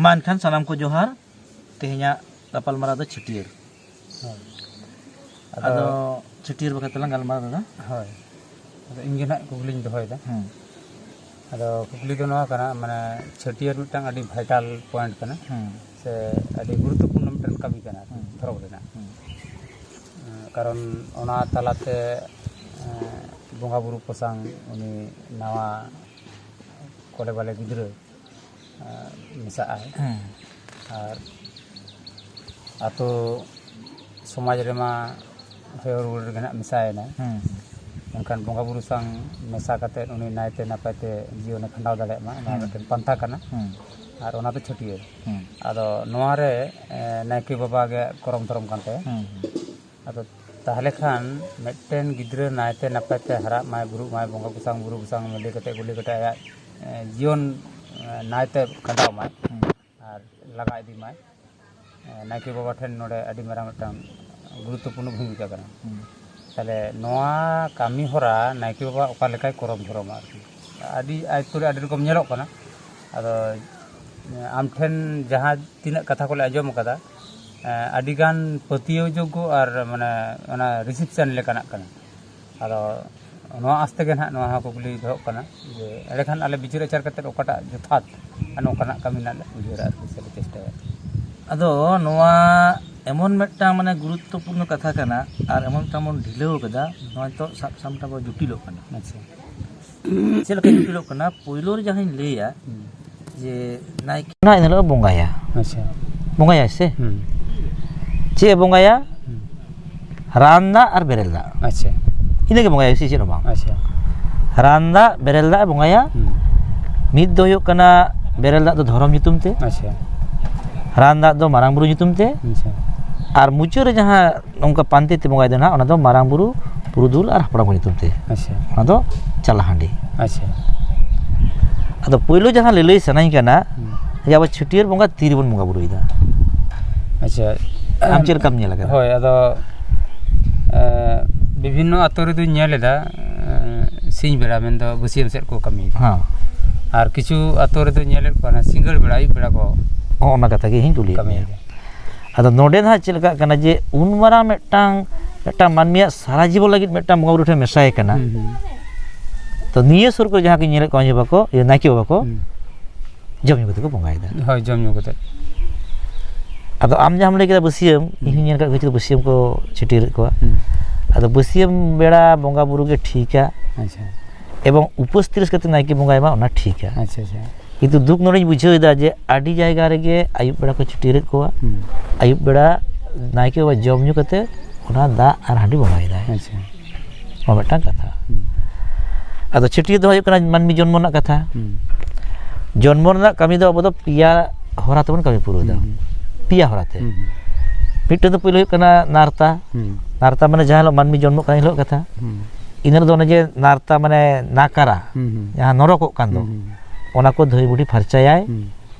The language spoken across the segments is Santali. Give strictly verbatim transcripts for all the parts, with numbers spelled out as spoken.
ᱢᱟ ᱮᱱᱠᱷᱟᱱ ᱥᱟᱱᱟᱢ ᱠᱚ ᱡᱚᱦᱟᱨ᱾ ᱛᱮᱦᱮᱧᱟᱜ ᱜᱟᱯᱟᱞᱢᱟᱨᱟᱣ ᱫᱚ ᱪᱷᱟᱹᱴᱭᱟᱹᱨ᱾ ᱦᱳᱭ᱾ ᱟᱫᱚ ᱟᱫᱚ ᱪᱷᱟᱹᱴᱭᱟᱹᱨ ᱵᱟᱠᱷᱨᱟ ᱛᱮᱞᱟᱝ ᱜᱟᱞᱢᱟᱨᱟᱣ ᱮᱫᱟ᱾ ᱦᱳᱭ᱾ ᱟᱫᱚ ᱤᱧ ᱜᱮ ᱱᱟᱦᱟᱜ ᱠᱩᱠᱞᱤᱧ ᱫᱚᱦᱚᱭᱮᱫᱟ᱾ ᱦᱩᱸ᱾ ᱟᱫᱚ ᱠᱩᱠᱞᱤ ᱫᱚ ᱱᱚᱣᱟ ᱠᱟᱱᱟ, ᱢᱟᱱᱮ ᱪᱷᱟᱹᱴᱭᱟᱹᱨ ᱢᱤᱫᱴᱟᱝ ᱟᱹᱰᱤ vital point ᱠᱟᱱᱟ᱾ ᱦᱩᱸ᱾ ᱥᱮ ᱟᱹᱰᱤ ᱜᱩᱨᱩᱛᱛᱚᱯᱩᱨᱱᱚ ᱢᱤᱫᱴᱟᱝ ᱠᱟᱹᱢᱤ ᱠᱟᱱᱟ ᱟᱨᱠᱤ, ᱦᱩᱸ᱾ ᱫᱷᱚᱨᱚᱢ ᱨᱮᱱᱟᱜ᱾ ᱦᱩᱸ᱾ ᱠᱟᱨᱚᱱ ᱚᱱᱟ ᱛᱟᱞᱟᱛᱮ, ᱮᱸ, ᱵᱚᱸᱜᱟ ᱵᱩᱨᱩ ᱠᱚ ᱥᱟᱶ ᱩᱱᱤ ᱱᱟᱣᱟ ᱠᱚᱞᱮ ᱵᱟᱞᱮ ᱜᱤᱫᱽᱨᱟᱹ, ᱮᱸ, ᱢᱮᱥᱟᱜ ᱟᱭ᱾ ᱦᱩᱸ᱾ ᱟᱨ ᱟᱛᱳ ᱥᱚᱢᱟᱡᱽ ᱨᱮᱢᱟ ᱦᱚᱭᱚ ᱨᱩᱣᱟᱹᱲ ᱨᱮᱜᱮ ᱱᱟᱜ ᱢᱮᱥᱟᱭᱮᱱᱟᱭ᱾ ᱦᱩᱸ᱾ ᱢᱮᱱᱠᱷᱟᱱ ᱵᱚᱸᱜᱟ ᱵᱩᱨᱩ ᱥᱟᱶ ᱢᱮᱥᱟ ᱠᱟᱛᱮᱫ ᱩᱱᱤ ᱱᱟᱭᱛᱮ ᱱᱟᱯᱟᱭ ᱛᱮ ᱡᱤᱭᱚᱱᱮ ᱠᱷᱟᱸᱰᱟᱣ ᱫᱟᱲᱮᱭᱟᱜ ᱢᱟ, ᱱᱚᱣᱟ ᱦᱩᱸ᱾ ᱢᱤᱫᱴᱮᱱ ᱯᱟᱱᱛᱷᱟ ᱠᱟᱱᱟ᱾ ᱦᱩᱸ᱾ ᱟᱨ ᱚᱱᱟ ᱫᱚ ᱪᱷᱟᱹᱴᱭᱟᱹᱨ᱾ ᱦᱩᱸ᱾ ᱟᱫᱚ ᱱᱚᱣᱟ ᱨᱮ, ᱮᱸ, ᱱᱟᱭᱠᱮ ᱵᱟᱵᱟ ᱜᱮ ᱠᱚᱨᱚᱢ ᱫᱷᱚᱨᱚᱢ ᱠᱟᱱ ᱛᱟᱭᱟ᱾ ᱦᱩᱸ, ᱦᱩᱸ᱾ ᱟᱫᱚ ᱛᱟᱦᱚᱞᱮ ᱠᱷᱟᱱ ᱢᱤᱫᱴᱮᱱ ᱜᱤᱫᱽᱨᱟᱹ ᱱᱟᱭᱛᱮ ᱱᱟᱯᱟᱭ ᱛᱮ ᱦᱟᱨᱟᱜ ᱢᱟᱭ, ᱵᱩᱨᱩᱜ ᱢᱟᱭ, ᱵᱚᱸᱜᱟ ᱜᱚᱸᱥᱟᱭ ᱵᱩᱨᱩ ᱜᱚᱸᱥᱟᱭ ᱢᱟᱹᱞᱤ ᱠᱟᱛᱮ ᱜᱩᱞᱤ ᱠᱟᱛᱮ ᱟᱭᱟᱜ, ᱮᱸ, ᱡᱤᱭᱚᱱ, ᱮᱸ, ᱱᱟᱭᱛᱮ ᱠᱷᱟᱸᱰᱟᱣ ᱢᱟᱭ᱾ ᱦᱩᱸ᱾ ᱟᱨ ᱞᱟᱜᱟ ᱤᱫᱤ ᱢᱟᱭ᱾ ᱮᱸ, ᱱᱟᱭᱠᱮ ᱵᱟᱵᱟ ᱴᱷᱮᱱ ᱱᱚᱰᱮ ᱟᱹᱰᱤ ᱢᱟᱨᱟᱝ ᱢᱤᱫᱴᱟᱝ ᱜᱩᱨᱩᱛᱛᱚᱯᱩᱨᱱᱚ ᱵᱷᱩᱢᱤᱠᱟ ᱠᱟᱱᱟ᱾ ᱦᱩᱸ᱾ ᱛᱟᱦᱞᱮ ᱱᱚᱣᱟ ᱠᱟᱹᱢᱤ ᱦᱚᱨᱟ ᱱᱟᱭᱠᱮ ᱵᱟᱵᱟ ᱚᱠᱟ ᱞᱮᱠᱟᱭ ᱠᱚᱨᱚᱢ ᱫᱷᱚᱨᱚᱢᱟ ᱟᱨᱠᱤ? ᱟᱹᱰᱤ ᱟᱭᱛᱩ ᱨᱮ ᱟᱹᱰᱤ ᱨᱚᱠᱚᱢ ᱧᱮᱞᱚᱜ ᱠᱟᱱᱟ᱾ ᱟᱫᱚ, ᱮᱸ, ᱟᱢ ᱴᱷᱮᱱ ᱡᱟᱦᱟᱸ ᱛᱤᱱᱟᱹᱜ ᱠᱟᱛᱷᱟ ᱠᱚᱞᱮ ᱟᱸᱡᱚᱢ ᱠᱟᱫᱟ, ᱮᱸ, ᱟᱹᱰᱤᱜᱟᱱ ᱯᱟᱹᱛᱭᱟᱹᱣ ᱡᱳᱜᱽᱜᱚ ᱟᱨ ᱢᱟᱱᱮ ᱚᱱᱟ reception ᱞᱮᱠᱟᱱᱟᱜ ᱠᱟᱱᱟ᱾ ᱟᱫᱚ ᱱᱚᱣᱟ ᱟᱸᱥ ᱛᱮᱜᱮ ᱱᱟᱦᱟᱜ ᱱᱚᱣᱟ ᱦᱚᱸ ᱠᱩᱠᱞᱤ ᱫᱚᱦᱚᱜ ᱠᱟᱱᱟ ᱡᱮ ᱮᱸᱰᱮᱠᱷᱟᱱ ᱟᱞᱮ ᱵᱤᱪᱟᱹᱨ ᱟᱪᱟᱨ ᱠᱟᱛᱮᱫ ᱚᱠᱟᱴᱟᱜ ᱡᱚᱛᱷᱟᱛ ᱟᱨ ᱱᱚᱝᱠᱟᱱᱟᱜ ᱠᱟᱹᱢᱤ ᱨᱮᱱᱟᱜ ᱞᱮ ᱩᱭᱦᱟᱹᱨᱟ ᱟᱨᱠᱤ ᱥᱮ ᱞᱮ ᱪᱮᱥᱴᱟᱭᱟ᱾ ᱟᱫᱚ ᱱᱚᱣᱟ ᱮᱢᱚᱱ ᱢᱤᱫᱴᱟᱝ ᱢᱟᱱᱮ ᱜᱩᱨᱩᱛᱛᱚᱯᱩᱨᱱᱚ ᱠᱟᱛᱷᱟ ᱠᱟᱱᱟ ᱟᱨ ᱮᱢᱚᱱ ᱢᱤᱫᱴᱟᱝ ᱵᱚᱱ ᱰᱷᱤᱞᱟᱹᱣ ᱠᱟᱫᱟ, ᱱᱚᱣᱟ ᱱᱤᱛᱚᱜ ᱥᱟᱵ ᱥᱟᱢᱴᱟᱣ ᱡᱚᱴᱤᱞᱚᱜ ᱠᱟᱱᱟ᱾ ᱟᱪᱪᱷᱟ᱾ ᱪᱮᱫ ᱞᱮᱠᱟ ᱡᱚᱴᱤᱞᱚᱜ ᱠᱟᱱᱟ? ᱯᱳᱭᱞᱳ ᱨᱮ ᱡᱟᱦᱟᱸᱧ ᱞᱟᱹᱭᱟ ᱦᱩᱸ᱾ ᱡᱮ ᱱᱟᱭᱠᱮ ᱚᱱᱟ ᱮᱱ ᱦᱤᱞᱳᱜ ᱵᱚᱸᱜᱟᱭᱟ᱾ ᱟᱪᱪᱷᱟ᱾ ᱵᱚᱸᱜᱟᱭᱟᱭ ᱥᱮ? ᱦᱩᱸ᱾ ᱪᱮᱫ ᱮ ᱵᱚᱸᱜᱟᱭᱟ? ᱦᱩᱸ᱾ ᱨᱟᱱ ᱫᱟᱜ ᱟᱨ ᱵᱮᱨᱮᱞ ᱫᱟᱜ᱾ ᱟᱪᱪᱷᱟ᱾ ᱤᱱᱟᱹᱜᱮ ᱵᱚᱸᱜᱟᱭᱟ, ᱵᱮᱥᱤ ᱪᱮᱫ ᱦᱚᱸ ᱵᱟᱝ᱾ ᱟᱪᱪᱷᱟ᱾ ᱨᱟᱱ ᱫᱟᱜ, ᱵᱮᱨᱮᱞ ᱫᱟᱜ ᱮ ᱵᱚᱸᱜᱟᱭᱟ᱾ ᱦᱩᱸ᱾ ᱢᱤᱫ ᱫᱚ ᱦᱩᱭᱩᱜ ᱠᱟᱱᱟ ᱵᱮᱨᱮᱞ ᱫᱟᱜ ᱫᱚ ᱫᱷᱚᱨᱚᱢ ᱧᱩᱛᱩᱢ ᱛᱮ᱾ ᱟᱪᱪᱷᱟ᱾ ᱨᱟᱱ ᱫᱟᱜ ᱫᱚ ᱢᱟᱨᱟᱝ ᱵᱩᱨᱩ ᱧᱩᱛᱩᱢ ᱛᱮ᱾ ᱟᱪᱪᱷᱟ᱾ ᱟᱨ ᱢᱩᱪᱟᱹᱫ ᱨᱮ ᱡᱟᱦᱟᱸ ᱱᱚᱝᱠᱟ ᱯᱟᱱᱛᱮ ᱛᱮ ᱵᱚᱸᱜᱟᱭ ᱫᱚ ᱱᱟᱦᱟᱜ, ᱚᱱᱟ ᱫᱚ ᱢᱟᱨᱟᱝ ᱵᱩᱨᱩ, ᱯᱩᱨᱩᱫᱷᱩᱞ ᱟᱨ ᱦᱟᱯᱲᱟᱢ ᱠᱚ ᱧᱩᱛᱩᱢ ᱛᱮ᱾ ᱟᱪᱪᱷᱟ᱾ ᱚᱱᱟ ᱫᱚ ᱪᱟᱞᱟ ᱦᱟᱺᱰᱤ᱾ ᱟᱪᱪᱷᱟ᱾ ᱟᱫᱚ ᱯᱳᱭᱞᱳ ᱡᱟᱦᱟᱸ ᱞᱟᱹᱞᱟᱹᱭ ᱥᱟᱱᱟᱧ ᱠᱟᱱᱟ, ᱦᱩᱸ᱾ ᱡᱮ ᱟᱵᱚ ᱪᱷᱟᱹᱴᱭᱟᱹᱨ ᱵᱚᱸᱜᱟ ᱛᱤ ᱨᱮᱵᱚᱱ ᱵᱚᱸᱜᱟ ᱵᱩᱨᱩᱭᱮᱫᱟ? ᱟᱪᱪᱷᱟ᱾ ᱟᱢ ᱪᱮᱫ ᱞᱮᱠᱟᱢ ᱧᱮᱞ ᱟᱠᱟᱫᱟ? ᱦᱳᱭ, ᱟᱫᱚ, ᱮ, ᱵᱤᱵᱷᱤᱱᱱᱚ ᱟᱛᱳ ᱨᱮᱫᱚᱧ ᱧᱮᱞ ᱮᱫᱟ, ᱮ, ᱥᱤᱧ ᱵᱮᱲᱟ ᱢᱮᱱᱫᱚ ᱵᱟᱹᱥᱭᱟᱹᱢ ᱥᱮᱫ ᱠᱚ ᱠᱟᱹᱢᱤᱭᱮᱫᱟ᱾ ᱦᱮᱸ᱾ ᱟᱨ ᱠᱤᱪᱷᱩ ᱟᱛᱳ ᱨᱮᱫᱚ ᱧᱮᱞᱮᱫ ᱠᱚᱣᱟ, ᱚᱱᱟ ᱥᱤᱸᱜᱟᱹᱲ ᱵᱮᱲᱟ, ᱟᱹᱭᱩᱵ ᱵᱮᱲᱟ ᱠᱚ ᱦᱚᱸ, ᱚᱱᱟ ᱠᱟᱛᱷᱟ ᱜᱮ ᱤᱧ ᱠᱩᱞᱤᱭᱮᱫ ᱢᱮᱭᱟ᱾ ᱠᱟᱹᱢᱤᱭᱮᱫᱟ᱾ ᱟᱫᱚ ᱱᱚᱰᱮ ᱱᱟᱦᱟᱜ ᱪᱮᱫ ᱞᱮᱠᱟᱜ ᱠᱟᱱᱟ ᱡᱮ ᱩᱱ ᱢᱟᱨᱟᱝ ᱢᱤᱫᱴᱟᱝ, ᱢᱤᱫᱴᱟᱝ ᱢᱟᱹᱱᱢᱤᱭᱟᱜ ᱥᱟᱨᱟ ᱡᱤᱵᱚᱱ ᱞᱟᱹᱜᱤᱫ ᱢᱤᱫᱴᱟᱝ ᱵᱚᱸᱜᱟ ᱵᱩᱨᱩ ᱴᱷᱮᱱ ᱢᱮᱥᱟᱭᱮ ᱠᱟᱱᱟ᱾ ᱦᱩᱸ, ᱦᱩᱸ᱾ ᱛᱚ ᱱᱤᱭᱟᱹ ᱥᱩᱨ ᱠᱚᱨᱮ ᱡᱟᱦᱟᱸ ᱠᱚᱧ ᱧᱮᱞᱮᱫ ᱠᱚᱣᱟ ᱢᱟᱹᱡᱷᱤ ᱵᱟᱵᱟ ᱠᱚ, ᱤᱭᱟᱹ, ᱱᱟᱭᱠᱮ ᱵᱟᱵᱟ ᱠᱚ, ᱦᱩᱸ᱾ ᱡᱚᱢ ᱧᱩ ᱠᱟᱛᱮ ᱠᱚ ᱵᱚᱸᱜᱟᱭᱮᱫᱟ᱾ ᱦᱳᱭ, ᱡᱚᱢ ᱧᱩ ᱠᱟᱛᱮ᱾ ᱟᱫᱚ ᱟᱢ ᱡᱟᱦᱟᱸᱢ ᱞᱟᱹᱭ ᱠᱮᱫᱟ ᱵᱟᱹᱥᱭᱟᱹᱢ, ᱦᱩᱸ᱾ ᱤᱧ ᱦᱚᱸᱧ ᱧᱮᱞ ᱠᱟᱜ ᱠᱚᱣᱟ ᱠᱤᱪᱷᱩ ᱵᱟᱹᱥᱭᱟᱹᱢ ᱠᱚ ᱪᱷᱟᱹᱴᱭᱟᱹᱨᱮᱫ ᱠᱚᱣᱟ᱾ ᱦᱩᱸ᱾ ᱟᱫᱚ ᱵᱟᱹᱥᱭᱟᱹᱢ ᱵᱮᱲᱟ ᱵᱚᱸᱜᱟ ᱵᱩᱨᱩ ᱜᱮ ᱴᱷᱤᱠᱟ᱾ ᱟᱪᱪᱷᱟ᱾ ᱮᱵᱚᱝ ᱩᱯᱟᱹᱥ ᱛᱤᱨᱤᱥ ᱠᱟᱛᱮ ᱱᱟᱭᱠᱮ ᱵᱚᱸᱜᱟᱭ ᱢᱟ, ᱚᱱᱟ ᱴᱷᱤᱠᱟ᱾ ᱟᱪᱪᱷᱟ, ᱟᱪᱪᱷᱟ᱾ ᱠᱤᱱᱛᱩ ᱫᱩᱠ ᱱᱚᱰᱮᱧ ᱵᱩᱡᱷᱟᱹᱣ ᱮᱫᱟ ᱡᱮ ᱟᱹᱰᱤ ᱡᱟᱭᱜᱟ ᱨᱮᱜᱮ ᱟᱹᱭᱩᱵ ᱵᱮᱲᱟ ᱠᱚ ᱪᱷᱟᱹᱴᱭᱟᱹᱨᱮᱫ ᱠᱚᱣᱟ᱾ ᱦᱩᱸ᱾ ᱟᱹᱭᱩᱵ ᱵᱮᱲᱟ ᱱᱟᱭᱠᱮ ᱵᱟᱵᱟ ᱡᱚᱢ ᱧᱩ ᱠᱟᱛᱮ ᱚᱱᱟ ᱫᱟᱜ ᱟᱨ ᱦᱟᱺᱰᱤ ᱵᱚᱸᱜᱟᱭᱮᱫᱟᱭ᱾ ᱟᱪᱪᱷᱟ᱾ ᱱᱚᱣᱟ ᱢᱤᱫᱴᱟᱝ ᱠᱟᱛᱷᱟ᱾ ᱦᱩᱸ᱾ ᱟᱫᱚ ᱪᱷᱟᱹᱴᱭᱟᱹᱨ ᱫᱚ ᱦᱩᱭᱩᱜ ᱠᱟᱱᱟ ᱢᱟᱹᱱᱢᱤ ᱡᱚᱱᱢᱚ ᱨᱮᱱᱟᱜ ᱠᱟᱛᱷᱟ᱾ ᱦᱩᱸ᱾ ᱡᱚᱱᱢᱚ ᱨᱮᱱᱟᱜ ᱠᱟᱹᱢᱤ ᱫᱚ ᱟᱵᱚ ᱫᱚ ᱯᱮᱭᱟ ᱦᱚᱨᱟ ᱛᱮᱵᱚᱱ ᱠᱟᱹᱢᱤ ᱯᱩᱨᱟᱹᱣ ᱮᱫᱟ᱾ ᱦᱩᱸ, ᱦᱩᱸ᱾ ᱯᱮᱭᱟ ᱦᱚᱨᱟ ᱛᱮ᱾ ᱦᱩᱸ, ᱦᱩᱸ᱾ ᱢᱤᱫᱴᱮᱱ ᱫᱚ ᱯᱳᱭᱞᱳ ᱦᱩᱭᱩᱜ ᱠᱟᱱᱟ ᱱᱟᱨᱛᱟ᱾ ᱦᱩᱸ᱾ ᱱᱟᱨᱛᱟ ᱢᱟᱱᱮ ᱡᱟᱦᱟᱸ ᱦᱤᱞᱳᱜ ᱢᱟᱹᱱᱢᱤ ᱡᱚᱱᱢᱚᱜ ᱠᱟᱱᱟ, ᱮᱱ ᱦᱤᱞᱳᱜ ᱠᱟᱛᱷᱟ᱾ ᱦᱩᱸ᱾ ᱤᱱᱟᱹ ᱨᱮᱫᱚ ᱚᱱᱮ ᱡᱮ ᱱᱟᱨᱛᱟ ᱢᱟᱱᱮ ᱱᱟᱠᱟᱨᱟ, ᱦᱩᱸ, ᱦᱩᱸ᱾ ᱡᱟᱦᱟᱸ ᱱᱚᱨᱚᱠᱚᱜ ᱠᱟᱱ ᱫᱚ, ᱦᱩᱸ, ᱦᱩᱸ᱾ ᱚᱱᱟ ᱠᱚ ᱫᱷᱟᱹᱭ ᱵᱩᱰᱷᱤ ᱯᱷᱟᱨᱪᱟᱭᱟᱭ᱾ ᱦᱩᱸ᱾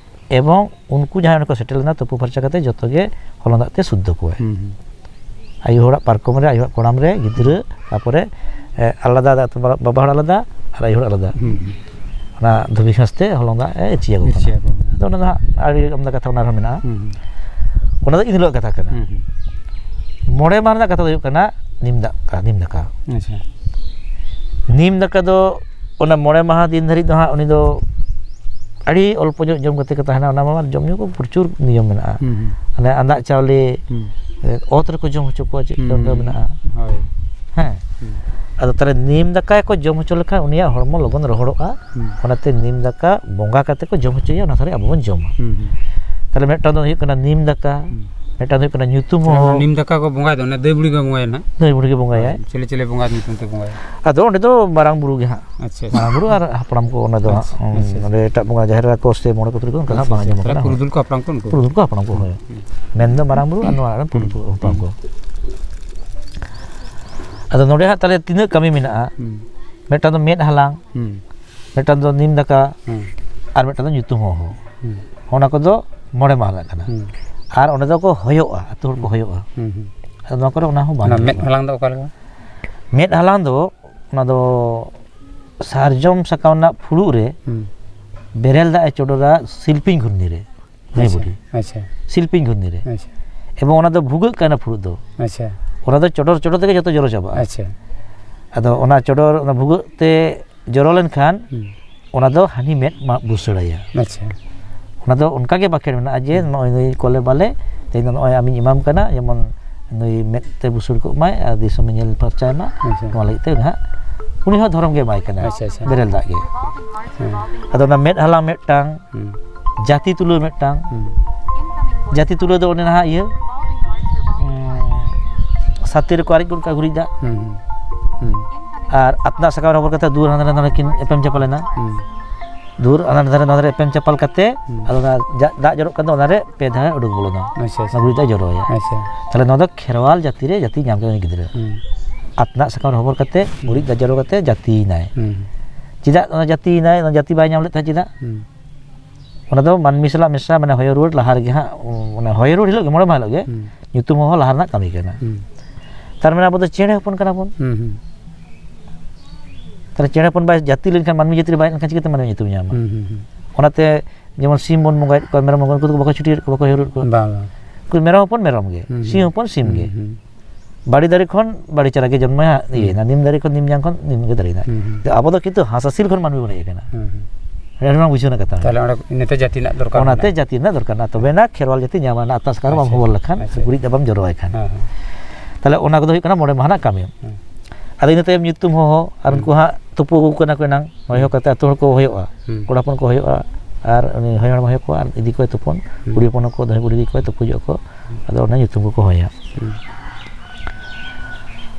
ᱮᱵᱚᱝ ᱩᱱᱠᱩ ᱡᱟᱦᱟᱸᱭ ᱚᱸᱰᱮ ᱠᱚ ᱥᱮᱴᱮᱨ ᱞᱮᱱᱟ, ᱛᱩᱯᱩ ᱯᱷᱟᱨᱪᱟ ᱠᱟᱛᱮ ᱡᱚᱛᱚ ᱜᱮ ᱦᱚᱞᱚᱝ ᱫᱟᱜ ᱛᱮ ᱥᱩᱫᱽᱫᱷᱚ ᱠᱚᱣᱟᱭ᱾ ᱦᱩᱸ, ᱦᱩᱸ᱾ ᱟᱭᱳ ᱦᱚᱲᱟᱜ ᱯᱟᱨᱠᱚᱢ ᱨᱮ, ᱟᱭᱳ ᱦᱚᱲᱟᱜ ᱠᱚᱲᱟᱢ ᱨᱮ, ᱜᱤᱫᱽᱨᱟᱹ, ᱛᱟᱯᱚᱨᱮ, ᱮ, ᱟᱞᱟᱫᱟ ᱫᱟᱜ ᱛᱮ, ᱵᱟᱵᱟ ᱦᱚᱲ ᱟᱞᱟᱫᱟ ᱟᱨ ᱟᱭᱳ ᱦᱚᱲ ᱟᱞᱟᱫᱟ᱾ ᱦᱩᱸ, ᱦᱩᱸ᱾ ᱚᱱᱟ ᱫᱷᱩᱵᱤ ᱜᱷᱟᱥ ᱛᱮ ᱦᱚᱞᱚᱝ ᱫᱟᱜ ᱮ ᱤᱨᱪᱤ ᱟᱠᱚ ᱠᱟᱱᱟ᱾ ᱤᱨᱪᱤ ᱟᱠᱚ ᱠᱟᱱᱟ᱾ ᱟᱫᱚ ᱚᱱᱟ ᱫᱚ ᱦᱟᱸᱜ ᱟᱹᱰᱤ ᱟᱢᱫᱟ ᱠᱟᱛᱷᱟ ᱚᱱᱟ ᱨᱮᱦᱚᱸ ᱢᱮᱱᱟᱜᱼᱟ᱾ ᱦᱩᱸ, ᱦᱩᱸ᱾ ᱚᱱᱟ ᱫᱚ ᱤᱱ ᱦᱤᱞᱳᱜ ᱠᱟᱛᱷᱟ ᱠᱟᱱᱟ᱾ ᱦᱩᱸ, ᱦᱩᱸ᱾ ᱢᱚᱬᱮ ᱢᱟᱦᱟ ᱨᱮᱱᱟᱜ ᱠᱟᱛᱷᱟ ᱫᱚ ᱦᱩᱭᱩᱜ ᱠᱟᱱᱟ ᱱᱤᱢ ᱫᱟᱠᱟ, ᱱᱤᱢ ᱫᱟᱠᱟ᱾ ᱟᱪᱪᱷᱟ᱾ ᱱᱤᱢ ᱫᱟᱠᱟ ᱫᱚ ᱚᱱᱟ ᱢᱚᱬᱮ ᱢᱟᱦᱟ ᱫᱤᱱ ᱫᱷᱟᱹᱨᱤᱡ ᱫᱚ ᱦᱟᱸᱜ ᱩᱱᱤ ᱫᱚ ᱟᱹᱰᱤ ᱚᱞᱯᱚ ᱧᱚᱜ ᱡᱚᱢ ᱠᱟᱛᱮ ᱠᱚ ᱛᱟᱦᱮᱱᱟ᱾ ᱚᱱᱟ ᱢᱟ ᱡᱚᱢ ᱧᱩ ᱠᱚ ᱯᱨᱚᱪᱩᱨ ᱱᱤᱭᱚᱢ ᱢᱮᱱᱟᱜᱼᱟ᱾ ᱦᱩᱸ, ᱦᱩᱸ᱾ ᱢᱟᱱᱮ ᱟᱸᱫᱟᱜ ᱪᱟᱣᱞᱮ, ᱦᱩᱸ᱾ ᱮ, ᱚᱛ ᱨᱮᱠᱚ ᱡᱚᱢ ᱦᱚᱪᱚ ᱠᱚᱣᱟ, ᱪᱮᱫ ᱦᱩᱸ, ᱞᱮᱠᱟ ᱦᱩᱸ᱾ ᱢᱮᱱᱟᱜᱼᱟ᱾ ᱦᱳᱭ᱾ ᱦᱮᱸ᱾ ᱦᱩᱸ᱾ ᱟᱫᱚ ᱛᱟᱦᱞᱮ ᱱᱤᱢ ᱫᱟᱠᱟ ᱠᱚ ᱡᱚᱢ ᱦᱚᱪᱚ ᱞᱮᱠᱷᱟᱱ ᱩᱱᱤᱭᱟᱜ ᱦᱚᱲᱢᱚ ᱞᱚᱜᱚᱱ ᱨᱚᱦᱚᱲᱚᱜᱼᱟ᱾ ᱦᱩᱸ᱾ ᱚᱱᱟᱛᱮ ᱱᱤᱢ ᱫᱟᱠᱟ ᱵᱚᱸᱜᱟ ᱠᱟᱛᱮ ᱠᱚ ᱡᱚᱢ ᱦᱚᱪᱚᱭᱟ, ᱚᱱᱟ ᱥᱟᱨᱮ ᱟᱵᱚ ᱵᱚᱱ ᱡᱚᱢᱟ᱾ ᱦᱩᱸ, ᱦᱩᱸ᱾ ᱛᱟᱦᱞᱮ ᱢᱤᱫᱴᱟᱝ ᱫᱚ ᱦᱩᱭᱩᱜ ᱠᱟᱱᱟ ᱱᱤᱢ ᱫᱟᱠᱟ, ᱦᱩᱸ᱾ ᱢᱤᱫᱴᱟᱝ ᱫᱚ ᱦᱩᱭᱩᱜ ᱠᱟᱱᱟ ᱧᱩᱛᱩᱢ ᱛᱟᱦᱞᱮ ᱚᱱᱟ ᱦᱚᱦᱚ᱾ ᱱᱤᱢ ᱫᱟᱠᱟ ᱠᱚ ᱵᱚᱸᱜᱟᱭ ᱫᱚ, ᱚᱱᱟ ᱫᱟᱹᱭ ᱵᱩᱲᱦᱤ ᱠᱚ ᱵᱚᱸᱜᱟᱭᱟ ᱱᱟᱦᱟᱜ? ᱫᱟᱹᱭ ᱵᱩᱲᱦᱤ ᱜᱮ ᱵᱚᱸᱜᱟᱭᱟᱭ᱾ ᱪᱤᱞᱤ ᱪᱤᱞᱤ ᱵᱚᱸᱜᱟ ᱧᱩᱛᱩᱢ ᱛᱮ ᱵᱚᱸᱜᱟᱭᱟ? ᱟᱫᱚ ᱚᱸᱰᱮ ᱫᱚ ᱢᱟᱨᱟᱝ ᱵᱩᱨᱩ ᱜᱮ ᱦᱟᱸᱜ᱾ ᱟᱪᱪᱷᱟ, ᱟᱪᱪᱷᱟ᱾ ᱢᱟᱨᱟᱝ ᱵᱩᱨᱩ ᱟᱨ ᱦᱟᱯᱲᱟᱢ ᱠᱚ ᱚᱸᱰᱮ ᱫᱚ ᱟᱪᱪᱷᱟ, ᱦᱟᱸᱜ, ᱟᱪᱪᱷᱟ, ᱟᱪᱪᱷᱟ᱾ ᱱᱚᱸᱰᱮ ᱮᱴᱟᱜ ᱵᱚᱸᱜᱟ ᱡᱟᱦᱮᱨ ᱮᱨᱟ ᱠᱚ ᱥᱮ ᱢᱚᱬᱮ ᱠᱚ ᱛᱩᱨᱩᱭ ᱠᱚ ᱚᱱᱠᱟ ᱫᱚ ᱦᱟᱸᱜ ᱟᱪᱪᱷᱟ, ᱵᱟᱝ ᱟᱪᱪᱷᱟ᱾ ᱟᱸᱡᱚᱢ ᱛᱟᱦᱞᱮ ᱟᱠᱟᱱᱟ᱾ ᱯᱩᱨᱩᱫᱷᱩᱞ ᱠᱚ ᱦᱟᱯᱲᱟᱢ ᱠᱚ ᱩᱱᱠᱩ? ᱯᱩᱨᱩᱫᱷᱩᱞ ᱠᱚ ᱦᱟᱯᱲᱟᱢ ᱠᱚ, ᱦᱳᱭ᱾ ᱦᱩᱸ᱾ ᱢᱮᱱ ᱫᱚ ᱢᱟᱨᱟᱝ ᱵᱩᱨᱩ ᱟᱨ ᱱᱚᱣᱟ ᱨᱮᱱ ᱯᱩᱨᱩᱫᱷᱩᱞ ᱦᱩᱸ᱾ ᱦᱟᱯᱲᱟᱢ ᱠᱚ᱾ ᱟᱫᱚ ᱱᱚᱸᱰᱮ ᱦᱟᱸᱜ ᱛᱟᱦᱞᱮ ᱛᱤᱱᱟᱹᱜ ᱠᱟᱹᱢᱤ ᱢᱮᱱᱟᱜᱼᱟ? ᱦᱩᱸ᱾ ᱢᱤᱫᱴᱟᱝ ᱫᱚ ᱢᱮᱫ ᱦᱟᱞᱟᱝ, ᱦᱩᱸ᱾ ᱢᱤᱫᱴᱟᱝ ᱫᱚ ᱱᱤᱢ ᱫᱟᱠᱟ, ᱦᱩᱸ᱾ ᱟᱨ ᱢᱤᱫᱴᱟᱝ ᱫᱚ ᱧᱩᱛᱩᱢ ᱦᱚᱦᱚ᱾ ᱦᱩᱸ᱾ ᱚᱱᱟ ᱠᱚᱫᱚ ᱢᱚᱬᱮ ᱢᱟᱦᱟ ᱨᱮᱱᱟᱜ ᱠᱟᱱᱟ᱾ ᱦᱩᱸ᱾ ᱟᱨ ᱚᱸᱰᱮ ᱫᱚᱠᱚ ᱦᱚᱭᱚᱜᱼᱟ, ᱟᱹᱛᱩ ᱦᱚᱲ ᱠᱚ ᱦᱩᱸ᱾ ᱦᱚᱭᱚᱜᱼᱟ᱾ ᱦᱩᱸ, ᱦᱩᱸ᱾ ᱟᱫᱚ ᱱᱚᱣᱟ ᱠᱚᱨᱮ ᱚᱱᱟ ᱦᱚᱸ ᱵᱟᱝ ᱚᱱᱟ ᱢᱮᱫ ᱧᱮᱞᱚᱜᱼᱟ᱾ ᱦᱟᱞᱟᱝ ᱫᱚ ᱚᱠᱟ ᱞᱮᱠᱟ? ᱢᱮᱫ ᱦᱟᱞᱟᱝ ᱫᱚ ᱚᱱᱟ ᱫᱚ ᱥᱟᱨᱡᱚᱢ ᱥᱟᱠᱟᱢ ᱨᱮᱱᱟᱜ ᱯᱷᱩᱲᱩᱜ ᱨᱮ ᱦᱩᱸ᱾ ᱵᱮᱨᱮᱞ ᱫᱟᱜ ᱮ ᱪᱚᱰᱚᱨᱟ ᱥᱤᱞᱯᱤᱧ ᱜᱷᱩᱨᱱᱤ ᱨᱮ᱾ ᱱᱟᱹᱭ ᱟᱪᱪᱷᱟ, ᱵᱩᱰᱷᱤ᱾ ᱟᱪᱪᱷᱟ᱾ ᱥᱤᱞᱯᱤᱧ ᱜᱷᱩᱨᱱᱤ ᱨᱮ᱾ ᱟᱪᱪᱷᱟ᱾ ᱮᱵᱚᱝ ᱚᱱᱟ ᱫᱚ ᱵᱷᱩᱜᱟᱹᱜ ᱠᱟᱱᱟ ᱯᱷᱩᱲᱩᱜ ᱫᱚ᱾ ᱟᱪᱪᱷᱟ᱾ ᱚᱱᱟ ᱫᱚ ᱪᱚᱰᱚᱨ ᱪᱚᱰᱚᱨ ᱛᱮᱜᱮ ᱡᱚᱛᱚ ᱡᱚᱨᱚ ᱪᱟᱵᱟᱜᱼᱟ᱾ ᱟᱪᱪᱷᱟ᱾ ᱟᱫᱚ ᱚᱱᱟ ᱪᱚᱰᱚᱨ, ᱚᱱᱟ ᱵᱷᱩᱜᱟᱹᱜ ᱛᱮ ᱡᱚᱨᱚ ᱞᱮᱱᱠᱷᱟᱱ ᱦᱩᱸ᱾ ᱚᱱᱟ ᱫᱚ ᱦᱟᱹᱱᱤ ᱢᱮᱫ ᱢᱟ ᱵᱩᱥᱟᱹᱲᱟᱭᱟ᱾ ᱟᱪᱪᱷᱟ᱾ ᱚᱱᱟ ᱫᱚ ᱚᱱᱠᱟ ᱜᱮ ᱵᱟᱠᱷᱮᱲ ᱢᱮᱱᱟᱜᱼᱟ ᱡᱮ ᱦᱩᱸ᱾ ᱱᱚᱜᱼᱚᱭ ᱱᱩᱭ ᱠᱚᱞᱮ ᱵᱟᱞᱮ, ᱛᱮᱦᱮᱧ ᱫᱚ ᱱᱚᱜᱼᱚᱭ ᱟᱢᱤᱧ ᱮᱢᱟᱢ ᱠᱟᱱᱟ, ᱡᱮᱢᱚᱱ ᱱᱩᱭ ᱢᱮᱫ ᱛᱮ ᱵᱩᱥᱟᱹᱲ ᱠᱚᱜ ᱢᱟᱭ ᱟᱨ ᱫᱤᱥᱚᱢᱮ ᱧᱮᱞ ᱯᱷᱟᱨᱪᱟᱭ ᱢᱟ, ᱟᱪᱪᱷᱟ᱾ ᱱᱚᱣᱟ ᱞᱟᱹᱜᱤᱫ ᱛᱮ ᱱᱟᱦᱟᱜ ᱩᱱᱤ ᱦᱚᱸ ᱫᱷᱚᱨᱚᱢ ᱜᱮ ᱮᱢᱟᱭ ᱠᱟᱱᱟ, ᱟᱪᱪᱷᱟ, ᱟᱪᱪᱷᱟ᱾ ᱵᱮᱨᱮᱞ ᱫᱟᱜ ᱜᱮ᱾ ᱦᱮᱸ᱾ ᱟᱫᱚ ᱚᱱᱟ ᱢᱮᱫ ᱦᱟᱞᱟᱝ ᱢᱤᱫᱴᱟᱝ, ᱦᱩᱸ᱾ ᱡᱟᱹᱛᱤ ᱛᱩᱞᱟᱹᱣ ᱢᱤᱫᱴᱟᱝ᱾ ᱦᱩᱸ᱾ ᱡᱟᱹᱛᱤ ᱛᱩᱞᱟᱹᱣ ᱫᱚ ᱚᱱᱮ ᱱᱟᱦᱟᱜ ᱤᱭᱟᱹ, ᱩᱸ, ᱥᱟᱛᱮ ᱨᱮᱠᱚ ᱟᱨᱮᱡ ᱜᱚᱫ ᱠᱟᱜᱼᱟ ᱜᱩᱨᱤᱡ ᱫᱟᱜ᱾ ᱦᱩᱸ, ᱦᱩᱸ᱾ ᱦᱩᱸ᱾ ᱟᱨ ᱟᱛᱱᱟᱜ ᱥᱟᱠᱟᱢ ᱨᱮ ᱦᱚᱵᱚᱨ ᱠᱟᱛᱮ ᱫᱩᱣᱟᱹᱨ ᱦᱟᱱᱟ ᱫᱷᱟᱨᱮ ᱱᱚᱰᱮ ᱠᱤᱱ ᱮᱯᱮᱢ ᱪᱟᱯᱟᱞ ᱮᱱᱟ᱾ ᱦᱩᱸ᱾ ᱫᱩᱣᱟᱹᱨ ᱦᱟᱱᱟ ᱫᱷᱟᱨᱮ ᱱᱚᱣᱟ ᱫᱷᱟᱨᱮ ᱮᱯᱮᱢ ᱪᱟᱯᱟᱞ ᱠᱟᱛᱮ, ᱦᱩᱸ᱾ ᱟᱫᱚ ᱚᱱᱟ ᱡᱟ-, ᱫᱟᱜ ᱡᱚᱨᱚᱜ ᱠᱟᱱ ᱫᱚ ᱚᱱᱟᱨᱮ ᱯᱮ ᱫᱷᱟᱣ ᱩᱰᱩᱠ ᱵᱚᱞᱚᱱᱟ᱾ ᱟᱪᱪᱷᱟ, ᱟᱪᱪᱷᱟ᱾ ᱚᱱᱟ ᱜᱩᱨᱤᱡ ᱫᱟᱜ ᱡᱚᱨᱚᱭᱟ᱾ ᱟᱪᱪᱷᱟ᱾ ᱛᱟᱦᱞᱮ ᱱᱚᱣᱟ ᱫᱚ ᱠᱷᱮᱨᱣᱟᱞ ᱡᱟᱹᱛᱤ ᱨᱮ ᱡᱟᱹᱛᱤ ᱧᱟᱢ ᱠᱮᱫᱟ ᱩᱱᱤ ᱜᱤᱫᱽᱨᱟᱹ᱾ ᱦᱩᱸ᱾ ᱟᱛᱱᱟᱜ ᱥᱟᱠᱟᱢ ᱨᱮ ᱦᱚᱵᱚᱨ ᱠᱟᱛᱮ ᱜᱩᱨᱤᱡ ᱫᱟᱜ ᱡᱚᱨᱚ ᱠᱟᱛᱮ ᱡᱟᱹᱛᱤᱭᱮᱱᱟᱭ᱾ ᱦᱩᱸ᱾ ᱪᱮᱫᱟᱜ ᱚᱱᱟ ᱡᱟᱹᱛᱤᱭᱮᱱᱟᱭ? ᱚᱱᱟ ᱡᱟᱹᱛᱤ ᱵᱟᱭ ᱧᱟᱢ ᱞᱮᱫ ᱛᱟᱦᱮᱸᱫ ᱪᱮᱫᱟᱜ? ᱦᱩᱸ᱾ ᱚᱱᱟ ᱫᱚ ᱢᱟᱹᱱᱢᱤ ᱥᱟᱞᱟᱜ ᱢᱮᱥᱟ, ᱢᱟᱱᱮ ᱦᱚᱭᱚ ᱨᱩᱣᱟᱹᱲ ᱞᱟᱦᱟ ᱨᱮᱜᱮ ᱦᱟᱸᱜ, ᱢᱟᱱᱮ ᱦᱚᱭᱚ ᱨᱩᱣᱟᱹᱲ ᱦᱤᱞᱳᱜ ᱜᱮ, ᱢᱚᱬᱮ ᱢᱟᱦᱟ ᱦᱤᱞᱳᱜ ᱜᱮ ᱦᱩᱸ᱾ ᱧᱩᱛᱩᱢ ᱦᱚᱦᱚ ᱞᱟᱦᱟ ᱨᱮᱱᱟᱜ ᱠᱟᱹᱢᱤ ᱠᱟᱱᱟ᱾ ᱦᱩᱸ᱾ ᱛᱟᱨ ᱢᱟᱱᱮ ᱟᱵᱚ ᱫᱚ ᱪᱮᱬᱮ ᱦᱚᱯᱚᱱ ᱠᱟᱱᱟ ᱵᱚᱱ᱾ ᱦᱩᱸ, ᱦᱩᱸ᱾ ᱛᱟᱦᱞᱮ ᱪᱮᱬᱮ ᱦᱚᱯᱚᱱ ᱵᱟᱭ ᱡᱟᱹᱛᱤ ᱞᱮᱱᱠᱷᱟᱱ, ᱢᱟᱹᱱᱢᱤ ᱡᱟᱹᱛᱤ ᱨᱮ ᱵᱟᱭ ᱦᱮᱡ ᱞᱮᱱᱠᱷᱟᱱ ᱪᱤᱠᱟᱹᱛᱮ ᱢᱟᱹᱱᱢᱤ ᱧᱩᱛᱩᱢ ᱧᱟᱢᱟ? ᱦᱩᱸ, ᱦᱩᱸ, ᱦᱩᱸ᱾ ᱚᱱᱟᱛᱮ ᱡᱮᱢᱚᱱ ᱥᱤᱢ ᱵᱚᱱ ᱵᱚᱸᱜᱟᱭᱮᱫ ᱠᱚᱣᱟ, ᱢᱮᱨᱚᱢ ᱵᱚᱱ, ᱩᱱᱠᱩ ᱫᱚ ᱵᱟᱠᱚ ᱪᱷᱩᱴᱤᱭᱮᱫ ᱠᱚᱣᱟ, ᱵᱟᱠᱚ ᱦᱚᱭᱚ ᱨᱩᱣᱟᱹᱲ ᱠᱚᱣᱟ᱾ ᱵᱟᱝ, ᱵᱟᱝ᱾ ᱩᱱᱠᱩ ᱢᱮᱨᱚᱢ ᱦᱚᱯᱚᱱ ᱢᱮᱨᱚᱢ ᱜᱮ, ᱦᱩᱸ, ᱥᱤᱢ ᱦᱩᱸ᱾ ᱦᱚᱯᱚᱱ ᱥᱤᱢ ᱦᱩᱸ, ᱜᱮ᱾ ᱦᱩᱸ᱾ ᱵᱟᱲᱮ ᱫᱟᱨᱮ ᱠᱷᱚᱱ ᱵᱟᱲᱮ ᱪᱟᱨᱟ ᱜᱮ ᱡᱚᱱᱢᱚᱭᱟ, ᱦᱩᱸ᱾ ᱤᱭᱟᱹᱭᱮᱱᱟ, ᱱᱤᱢ ᱫᱟᱨᱮ ᱠᱷᱚᱱ ᱱᱤᱢ ᱡᱟᱝ ᱠᱷᱚᱱ ᱱᱤᱢ ᱜᱮ ᱫᱟᱨᱮᱭᱮᱱᱟ᱾ ᱦᱩᱸ, ᱦᱩᱸ᱾ ᱟᱵᱚ ᱫᱚ ᱠᱤᱱᱛᱩ ᱦᱟᱸᱥ ᱦᱟᱹᱥᱤᱞ ᱠᱷᱚᱱ ᱢᱟᱹᱱᱢᱤ ᱵᱚᱱ ᱦᱮᱡ ᱟᱠᱟᱱᱟ᱾ ᱦᱩᱸ, ᱦᱩᱸ᱾ ᱟᱹᱰᱤ ᱦᱚᱲ ᱵᱟᱝ ᱵᱩᱡᱷᱟᱹᱣ ᱨᱮᱱᱟᱜ ᱠᱟᱛᱷᱟ ᱛᱟᱦᱞᱮ ᱢᱮᱱᱟᱜᱼᱟ᱾ ᱚᱸᱰᱮ ᱤᱱᱟᱹᱛᱮ ᱡᱟᱹᱛᱤ ᱨᱮᱱᱟᱜ ᱫᱚᱨᱠᱟᱨ ᱚᱱᱟᱛᱮ ᱢᱮᱱᱟᱜᱼᱟ᱾ ᱡᱟᱹᱛᱤ ᱨᱮᱱᱟᱜ ᱫᱚᱨᱠᱟᱨ ᱢᱮᱱᱟᱜᱼᱟ, ᱛᱚᱵᱮᱱᱟ ᱠᱷᱮᱨᱣᱟᱞ ᱡᱟᱹᱛᱤ ᱧᱟᱢᱟ, ᱚᱱᱟ ᱟᱛᱱᱟᱜ ᱥᱟᱠᱟᱢ ᱨᱮ ᱵᱟᱢ ᱟᱪᱪᱷᱟ, ᱦᱚᱵᱚᱨ ᱞᱮᱠᱷᱟᱱ, ᱟᱪᱪᱷᱟ᱾ ᱜᱩᱨᱤᱡ ᱫᱟᱜ ᱵᱟᱢ ᱡᱚᱨᱚᱣᱟᱭ ᱠᱷᱟᱱ᱾ ᱦᱮᱸ, ᱦᱮᱸ᱾ ᱛᱟᱦᱞᱮ ᱚᱱᱟ ᱠᱚᱫᱚ ᱦᱩᱭᱩᱜ ᱠᱟᱱᱟ ᱢᱚᱬᱮ ᱢᱟᱦᱟ ᱨᱮᱱᱟᱜ ᱠᱟᱹᱢᱤ᱾ ᱦᱮᱸ᱾ ᱟᱫᱚ ᱤᱱᱟᱹ ᱛᱟᱭᱚᱢ ᱧᱩᱛᱩᱢ ᱦᱚᱦᱚ, ᱟᱨ ᱦᱩᱸ᱾ ᱩᱱᱠᱩ ᱦᱟᱸᱜ ᱛᱩᱯᱩ ᱟᱹᱜᱩ ᱠᱟᱱᱟ ᱠᱚ ᱮᱱᱟᱝ, ᱦᱚᱭᱚ ᱦᱩᱸ᱾ ᱠᱟᱛᱮ ᱟᱹᱛᱩ ᱦᱚᱲ ᱠᱚ ᱦᱚᱭᱚᱜᱼᱟ᱾ ᱦᱩᱸ᱾ ᱠᱚᱲᱟ ᱦᱚᱯᱚᱱ ᱠᱚ ᱦᱚᱭᱚᱜᱼᱟ, ᱟᱨ ᱩᱱᱤ ᱦᱚᱭᱚ ᱦᱟᱲᱟᱢ ᱦᱚᱭᱚ ᱠᱚᱣᱟ, ᱟᱨ ᱤᱫᱤ ᱠᱚᱣᱟᱭ ᱛᱩᱯᱩᱱ᱾ ᱦᱩᱸ᱾ ᱠᱩᱲᱤ ᱦᱚᱯᱚᱱ ᱦᱚᱸᱠᱚ, ᱫᱟᱹᱭ ᱵᱩᱰᱷᱤ ᱤᱫᱤ ᱠᱚᱣᱟᱭ, ᱛᱩᱯᱩ ᱦᱤᱡᱩᱜ ᱟᱠᱚ᱾ ᱦᱩᱸ᱾ ᱟᱫᱚ ᱚᱱᱟ ᱧᱩᱛᱩᱢ ᱠᱚᱠᱚ ᱦᱚᱦᱚᱭᱟ᱾ ᱦᱩᱸ᱾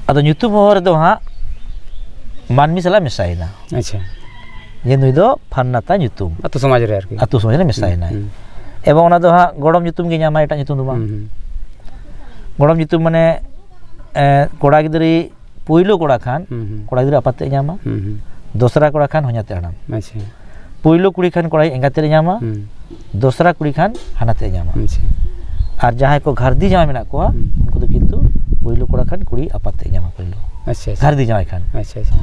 ᱟᱫᱚ ᱧᱩᱛᱩᱢ ᱦᱚᱦᱚ ᱨᱮᱫᱚ ᱦᱟᱸᱜ ᱢᱟᱹᱱᱢᱤ ᱥᱟᱞᱟᱜ ᱢᱮᱥᱟᱭᱮᱱᱟ᱾ ᱟᱪᱪᱷᱟ᱾ ᱡᱮ ᱱᱩᱭ ᱫᱚ ᱯᱷᱟᱱᱱᱟ ᱛᱟᱭ ᱧᱩᱛᱩᱢ᱾ ᱟᱹᱛᱩ ᱥᱚᱢᱟᱡᱽ ᱨᱮ ᱟᱨᱠᱤ᱾ ᱟᱹᱛᱩ ᱥᱚᱢᱟᱡᱽ ᱨᱮ ᱢᱮᱥᱟᱭᱮᱱᱟᱭ᱾ ᱦᱩᱸ, ᱦᱩᱸ᱾ ᱮᱵᱚᱝ ᱚᱱᱟ ᱫᱚ ᱦᱟᱸᱜ ᱜᱚᱲᱚᱢ ᱧᱩᱛᱩᱢ ᱜᱮ ᱧᱟᱢᱟᱭ, ᱮᱴᱟᱜ ᱧᱩᱛᱩᱢ ᱫᱚ ᱵᱟᱝ᱾ ᱦᱩᱸ, ᱦᱩᱸ᱾ ᱜᱚᱲᱚᱢ ᱧᱩᱛᱩᱢ ᱢᱟᱱᱮ, ᱮ, ᱠᱚᱲᱟ ᱜᱤᱫᱽᱨᱟᱹ ᱯᱩᱭᱞᱩ ᱠᱚᱲᱟ ᱠᱷᱟᱱ, ᱦᱩᱸ, ᱦᱩᱸ᱾ ᱠᱚᱲᱟ ᱜᱤᱫᱽᱨᱟᱹ ᱟᱯᱟᱛ ᱛᱮᱫ ᱮ ᱧᱟᱢᱟ᱾ ᱦᱩᱸ, ᱦᱩᱸ᱾ ᱫᱚᱥᱨᱟ ᱠᱚᱲᱟ ᱠᱷᱟᱱ ᱦᱚᱧᱦᱟᱨ ᱛᱮᱫ ᱦᱟᱲᱟᱢ᱾ ᱟᱪᱪᱷᱟ᱾ ᱯᱩᱭᱞᱩ ᱠᱩᱲᱤ ᱠᱷᱟᱱ ᱠᱚᱲᱟ ᱮᱸᱜᱟᱛ ᱛᱮᱫ ᱮ ᱧᱟᱢᱟ᱾ ᱦᱩᱸ᱾ ᱫᱚᱥᱨᱟ ᱠᱩᱲᱤ ᱠᱷᱟᱱ ᱦᱟᱱᱦᱟᱨ ᱛᱮᱫ ᱮ ᱧᱟᱢᱟ᱾ ᱟᱪᱪᱷᱟ᱾ ᱟᱨ ᱡᱟᱦᱟᱸᱭ ᱠᱚ ᱜᱷᱟᱨᱫᱤ ᱡᱟᱶᱟᱭ ᱢᱮᱱᱟᱜ ᱠᱚᱣᱟ, ᱦᱩᱸ᱾ ᱩᱱᱠᱩ ᱫᱚ ᱠᱤᱱᱛᱩ ᱯᱩᱭᱞᱩ ᱠᱚᱲᱟ ᱠᱷᱟᱱ ᱠᱩᱲᱤ ᱟᱯᱟᱛ ᱛᱮᱫ ᱮ ᱧᱟᱢᱟ ᱯᱩᱭᱞᱩ᱾ ᱟᱪᱪᱷᱟ, ᱟᱪᱪᱷᱟ᱾ ᱜᱷᱟᱨᱫᱤ ᱡᱟᱶᱟᱭ ᱠᱷᱟᱱ᱾ ᱟᱪᱪᱷᱟ, ᱟᱪᱪᱷᱟ᱾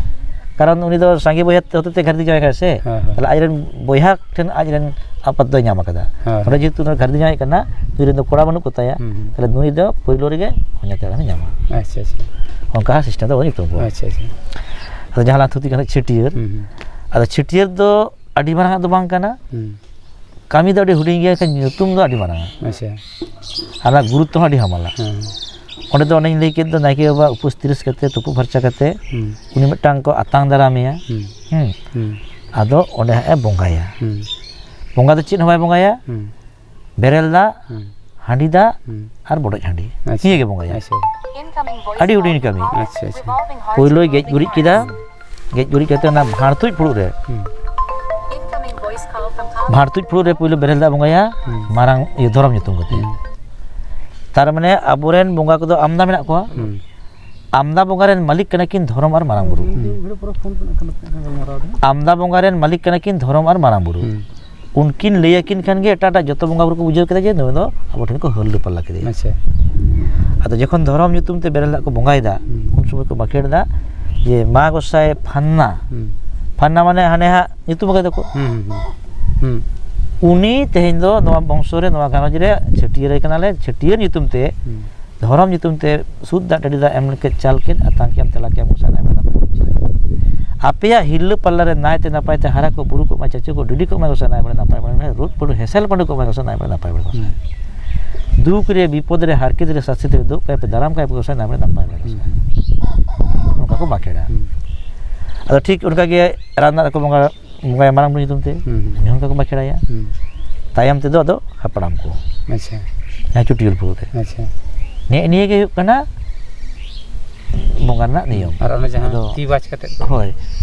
ᱠᱟᱨᱚᱱ ᱩᱱᱤ ᱫᱚ ᱥᱟᱸᱜᱮ ᱵᱚᱭᱦᱟ ᱦᱚᱛᱮᱛᱮ ᱜᱷᱟᱹᱨᱫᱤ ᱡᱟᱶᱟᱭ ᱠᱟᱱᱟ ᱥᱮ᱾ ᱦᱮᱸ, ᱦᱮᱸ᱾ ᱛᱟᱦᱞᱮ ᱟᱡᱨᱮᱱ ᱵᱚᱭᱦᱟ ᱴᱷᱮᱱ ᱟᱡᱨᱮᱱ ᱟᱯᱟᱛ ᱫᱚᱭ ᱧᱟᱢ ᱟᱠᱟᱫᱟ᱾ ᱦᱮᱸ, ᱱᱚᱰᱮ ᱦᱮᱸ᱾ ᱡᱮᱦᱮᱛᱩ ᱱᱚᱰᱮ ᱜᱷᱟᱹᱨᱫᱤ ᱡᱟᱶᱟᱭ ᱠᱟᱱᱟ, ᱱᱩᱭ ᱨᱮᱱ ᱫᱚ ᱠᱚᱲᱟ ᱵᱟᱹᱱᱩᱜ ᱠᱚᱛᱟᱭᱟ᱾ ᱦᱩᱸ, ᱦᱩᱸ᱾ ᱛᱟᱦᱞᱮ ᱱᱩᱭ ᱫᱚ ᱯᱳᱭᱞᱳ ᱨᱮᱜᱮ ᱦᱚᱧᱦᱟᱨ ᱛᱮ ᱧᱟᱢᱟ᱾ ᱟᱪᱪᱷᱟ, ᱟᱪᱪᱷᱟ᱾ ᱚᱱᱠᱟ ᱥᱤᱥᱴᱮᱢ ᱫᱚ ᱵᱟᱹᱱᱩᱜ ᱛᱟᱵᱚᱱᱟ᱾ ᱟᱪᱪᱷᱟ, ᱟᱪᱪᱷᱟ᱾ ᱟᱫᱚ ᱡᱟᱦᱟᱸ ᱞᱟᱝ ᱛᱷᱩᱛᱤ ᱠᱟᱱᱟ ᱪᱷᱟᱹᱴᱭᱟᱹᱨ, ᱦᱩᱸ, ᱦᱩᱸ᱾ ᱟᱫᱚ ᱪᱷᱟᱹᱴᱭᱟᱹᱨ ᱫᱚ ᱟᱹᱰᱤ ᱢᱟᱨᱟᱝ ᱟᱜ ᱫᱚ ᱵᱟᱝ ᱠᱟᱱᱟ᱾ ᱦᱩᱸ᱾ ᱠᱟᱹᱢᱤ ᱫᱚ ᱟᱹᱰᱤ ᱦᱩᱰᱤᱧ ᱜᱮᱭᱟ, ᱮᱱᱠᱷᱟᱱ ᱧᱩᱛᱩᱢ ᱫᱚ ᱟᱹᱰᱤ ᱢᱟᱨᱟᱝᱟ᱾ ᱟᱪᱪᱷᱟ᱾ ᱟᱨ ᱚᱱᱟ ᱜᱩᱨᱩᱛᱛᱚ ᱦᱚᱸ ᱟᱹᱰᱤ ᱦᱟᱢᱟᱞᱟ᱾ ᱦᱮᱸ᱾ ᱚᱸᱰᱮ ᱫᱚ ᱚᱱᱮᱧ ᱞᱟᱹᱭ ᱠᱮᱫ ᱫᱚ, ᱱᱟᱭᱠᱮ ᱵᱟᱵᱟ ᱩᱯᱟᱹᱥ ᱛᱤᱨᱤᱥ ᱠᱟᱛᱮ, ᱛᱩᱯᱩ ᱯᱷᱟᱨᱪᱟ ᱠᱟᱛᱮ, ᱦᱩᱸ᱾ ᱩᱱᱤ ᱢᱤᱫᱴᱟᱝ ᱠᱚ ᱟᱛᱟᱝ ᱫᱟᱨᱟᱢᱮᱭᱟ᱾ ᱦᱩᱸ᱾ ᱦᱩᱸ᱾ ᱦᱩᱸ᱾ ᱟᱫᱚ ᱚᱸᱰᱮ ᱦᱟᱸᱜ ᱮ ᱵᱚᱸᱜᱟᱭᱟ᱾ ᱦᱩᱸ᱾ ᱵᱚᱸᱜᱟ ᱫᱚ ᱪᱮᱫ ᱦᱚᱸ ᱵᱟᱭ ᱵᱚᱸᱜᱟᱭᱟ᱾ ᱦᱩᱸ᱾ ᱵᱮᱨᱮᱞ ᱫᱟᱜ, ᱦᱩᱸ᱾ ᱦᱟᱺᱰᱤ ᱫᱟᱜ, ᱦᱩᱸ᱾ ᱟᱨ ᱵᱚᱰᱚᱡ ᱦᱟᱺᱰᱤ᱾ ᱟᱪᱪᱷᱟ᱾ ᱱᱤᱭᱟᱹ ᱜᱮ ᱵᱚᱸᱜᱟᱭᱟ᱾ ᱟᱪᱪᱷᱟ᱾ ᱟᱹᱰᱤ ᱦᱩᱰᱤᱧ ᱠᱟᱹᱢᱤ᱾ ᱟᱪᱪᱷᱟ, ᱟᱪᱪᱷᱟ᱾ ᱯᱳᱭᱞᱳᱭ ᱜᱮᱡ ᱜᱩᱨᱤᱡ ᱠᱮᱫᱟ, ᱜᱮᱡ ᱜᱩᱨᱤᱡ ᱠᱟᱛᱮ ᱚᱱᱟ ᱵᱷᱟᱸᱲ ᱛᱩᱡ ᱯᱷᱩᱲᱩᱜ ᱨᱮ, ᱦᱩᱸ᱾ ᱵᱷᱟᱸᱲ ᱛᱩᱡ ᱯᱷᱩᱲᱩᱜ ᱨᱮ ᱯᱳᱭᱞᱳ ᱵᱮᱨᱮᱞ ᱫᱟᱜ ᱵᱚᱸᱜᱟᱭᱟ, ᱦᱩᱸ᱾ ᱢᱟᱨᱟᱝ ᱤᱭᱟᱹ ᱫᱷᱚᱨᱚᱢ ᱧᱩᱛᱩᱢ ᱠᱟᱛᱮ᱾ ᱦᱩᱸ᱾ ᱛᱟᱨ ᱢᱟᱱᱮ ᱟᱵᱚᱨᱮᱱ ᱵᱚᱸᱜᱟ ᱠᱚᱫᱚ ᱟᱢᱫᱟ ᱢᱮᱱᱟᱜ ᱠᱚᱣᱟ᱾ ᱦᱩᱸ᱾ ᱟᱢᱫᱟ ᱵᱚᱸᱜᱟ ᱨᱮᱱ ᱢᱟᱹᱞᱤᱠ ᱠᱟᱱᱟ ᱠᱤᱱ ᱫᱷᱚᱨᱚᱢ ᱟᱨ ᱢᱟᱨᱟᱝ ᱵᱩᱨᱩ᱾ ᱦᱩᱸ᱾ ᱟᱢᱫᱟ ᱵᱚᱸᱜᱟ ᱨᱮᱱ ᱢᱟᱹᱞᱤᱠ ᱠᱟᱱᱟ ᱠᱤᱱ ᱫᱷᱚᱨᱚᱢ ᱟᱨ ᱢᱟᱨᱟᱝ ᱵᱩᱨᱩ᱾ ᱦᱩᱸ᱾ ᱩᱱᱠᱤᱱ ᱞᱟᱹᱭ ᱟᱹᱠᱤᱱ ᱠᱷᱟᱱ ᱜᱮ ᱮᱴᱟᱜ ᱮᱴᱟᱜ ᱡᱚᱛᱚ ᱵᱚᱸᱜᱟ ᱵᱩᱨᱩ ᱠᱚ ᱵᱩᱡᱷᱟᱹᱣ ᱠᱮᱫᱟ ᱡᱮ ᱱᱩᱭ ᱫᱚ ᱟᱵᱚ ᱴᱷᱮᱱ ᱠᱚ ᱦᱟᱹᱞ ᱯᱟᱞᱞᱟ ᱠᱮᱫᱮᱭᱟ᱾ ᱟᱪᱪᱷᱟ᱾ ᱟᱫᱚ ᱡᱚᱠᱷᱚᱱ ᱫᱷᱚᱨᱚᱢ ᱧᱩᱛᱩᱢ ᱛᱮ ᱵᱮᱨᱮᱞ ᱫᱟᱜ ᱠᱚ ᱵᱚᱸᱜᱟᱭᱮᱫᱟ, ᱦᱩᱸ᱾ ᱩᱱ ᱥᱚᱢᱚᱭ ᱠᱚ ᱵᱟᱸᱠᱷᱮᱲ ᱮᱫᱟ ᱡᱮ, "ᱢᱟ ᱜᱚᱸᱥᱟᱭ ᱯᱷᱟᱱᱱᱟ", ᱦᱩᱸ᱾ ᱯᱷᱟᱱᱱᱟ ᱢᱟᱱᱮ ᱦᱟᱱᱮ ᱦᱟᱸᱜ ᱧᱩᱛᱩᱢ ᱟᱠᱟᱫᱟ ᱠᱚ᱾ ᱦᱩᱸ, ᱦᱩᱸ, ᱦᱩᱸ᱾ ᱦᱩᱸ᱾ ᱩᱱᱤ ᱛᱮᱦᱮᱧ ᱫᱚ ᱱᱚᱣᱟ ᱵᱚᱝᱥᱚ ᱨᱮ, ᱱᱚᱣᱟ ᱜᱷᱟᱨᱚᱸᱡᱽ ᱨᱮ ᱪᱷᱟᱹᱴᱭᱟᱹᱨ ᱠᱟᱱᱟᱞᱮ, ᱪᱷᱟᱹᱴᱭᱟᱹᱨ ᱧᱩᱛᱩᱢ ᱛᱮ ᱦᱩᱸ᱾ ᱫᱷᱚᱨᱚᱢ ᱧᱩᱛᱩᱢ ᱛᱮ ᱥᱩᱫ ᱫᱟᱜ ᱴᱟᱺᱰᱤ ᱫᱟᱜ ᱮᱢ ᱞᱮᱠᱮ ᱪᱟᱞ ᱠᱮᱫ, ᱟᱛᱟᱝ ᱠᱮᱫ ᱛᱮᱞᱟ ᱠᱮᱫ ᱜᱚᱸᱥᱟᱭ ᱱᱟᱭ ᱵᱟᱲᱮ ᱱᱟᱯᱟᱭ ᱵᱟᱲᱮ ᱜᱚᱸᱥᱟᱭ᱾ ᱟᱯᱮᱭᱟᱜ ᱦᱤᱨᱞᱟᱹ ᱯᱟᱞᱞᱟ ᱨᱮ ᱱᱟᱭᱛᱮ ᱱᱟᱯᱟᱭ ᱛᱮ ᱦᱟᱨᱟ ᱠᱚ, ᱵᱩᱨᱩ ᱠᱚᱜ ᱢᱟ, ᱪᱟᱪᱳ ᱠᱚ, ᱰᱤᱰᱤ ᱠᱚᱜ ᱢᱟ ᱜᱚᱸᱥᱟᱭ ᱱᱟᱭ ᱵᱟᱲᱮ ᱱᱟᱯᱟᱭ ᱵᱟᱲᱮ, ᱨᱩᱫ ᱯᱟᱹᱰᱩ ᱦᱮᱸᱥᱮᱞ ᱯᱟᱹᱰᱩ ᱠᱚᱜ ᱢᱟ ᱜᱚᱸᱥᱟᱭ ᱱᱟᱭ ᱵᱟᱲᱮ ᱱᱟᱯᱟᱭ ᱵᱟᱲᱮ ᱜᱚᱸᱥᱟᱭ᱾ ᱦᱩᱸ᱾ ᱫᱩᱠ ᱨᱮ, ᱵᱤᱯᱚᱫ ᱨᱮ, ᱦᱟᱨᱠᱮᱛ ᱨᱮ, ᱥᱟᱥᱮᱛ ᱨᱮ ᱫᱩᱜ ᱠᱟᱭ ᱯᱮ, ᱫᱟᱨᱟᱢ ᱠᱟᱭ ᱯᱮ ᱜᱚᱸᱥᱟᱭ ᱱᱟᱭ ᱵᱟᱲᱮ ᱱᱟᱯᱟᱭ ᱵᱟᱲᱮ ᱜᱚᱸᱥᱟᱭ᱾ ᱦᱩᱸ᱾ ᱱᱚᱝᱠᱟ ᱠᱚ ᱵᱟᱸᱠᱷᱮᱲᱟ᱾ ᱦᱩᱸ᱾ ᱟᱫᱚ ᱴᱷᱤᱠ ᱚᱱᱠᱟ ᱜᱮ ᱨᱟᱱ ᱫᱟᱜ ᱨᱮᱠᱚ ᱵᱚᱸᱜᱟ ᱵᱚᱸᱜᱟᱭᱟ ᱢᱟᱨᱟᱝ ᱵᱩᱨᱩ ᱧᱩᱛᱩᱢ ᱛᱮ, ᱦᱩᱸ, ᱦᱩᱸ᱾ ᱩᱱᱤ ᱦᱚᱸ ᱚᱱᱠᱟ ᱠᱚ ᱵᱟᱸᱠᱷᱮᱲᱟᱭᱟ᱾ ᱦᱩᱸ᱾ ᱛᱟᱭᱚᱢ ᱛᱮᱫᱚ ᱟᱫᱚ ᱦᱟᱯᱲᱟᱢ ᱠᱚ᱾ ᱟᱪᱪᱷᱟ᱾ ᱡᱟᱦᱟᱸ ᱪᱩᱴᱤᱭᱟᱹᱨ ᱯᱷᱩᱲᱩᱜ ᱨᱮ᱾ ᱟᱪᱪᱷᱟ᱾ ᱱᱮᱜᱼᱮ ᱱᱤᱭᱟᱹ ᱜᱮ ᱦᱩᱭᱩᱜ ᱠᱟᱱᱟ ᱵᱚᱸᱜᱟ ᱨᱮᱱᱟᱜ ᱱᱤᱭᱚᱢ᱾ ᱟᱨ ᱚᱱᱮ ᱡᱟᱦᱟᱸ ᱟᱫᱚ ᱛᱤ ᱵᱟᱡ ᱠᱟᱛᱮᱫ ᱠᱚ᱾ ᱦᱳᱭ᱾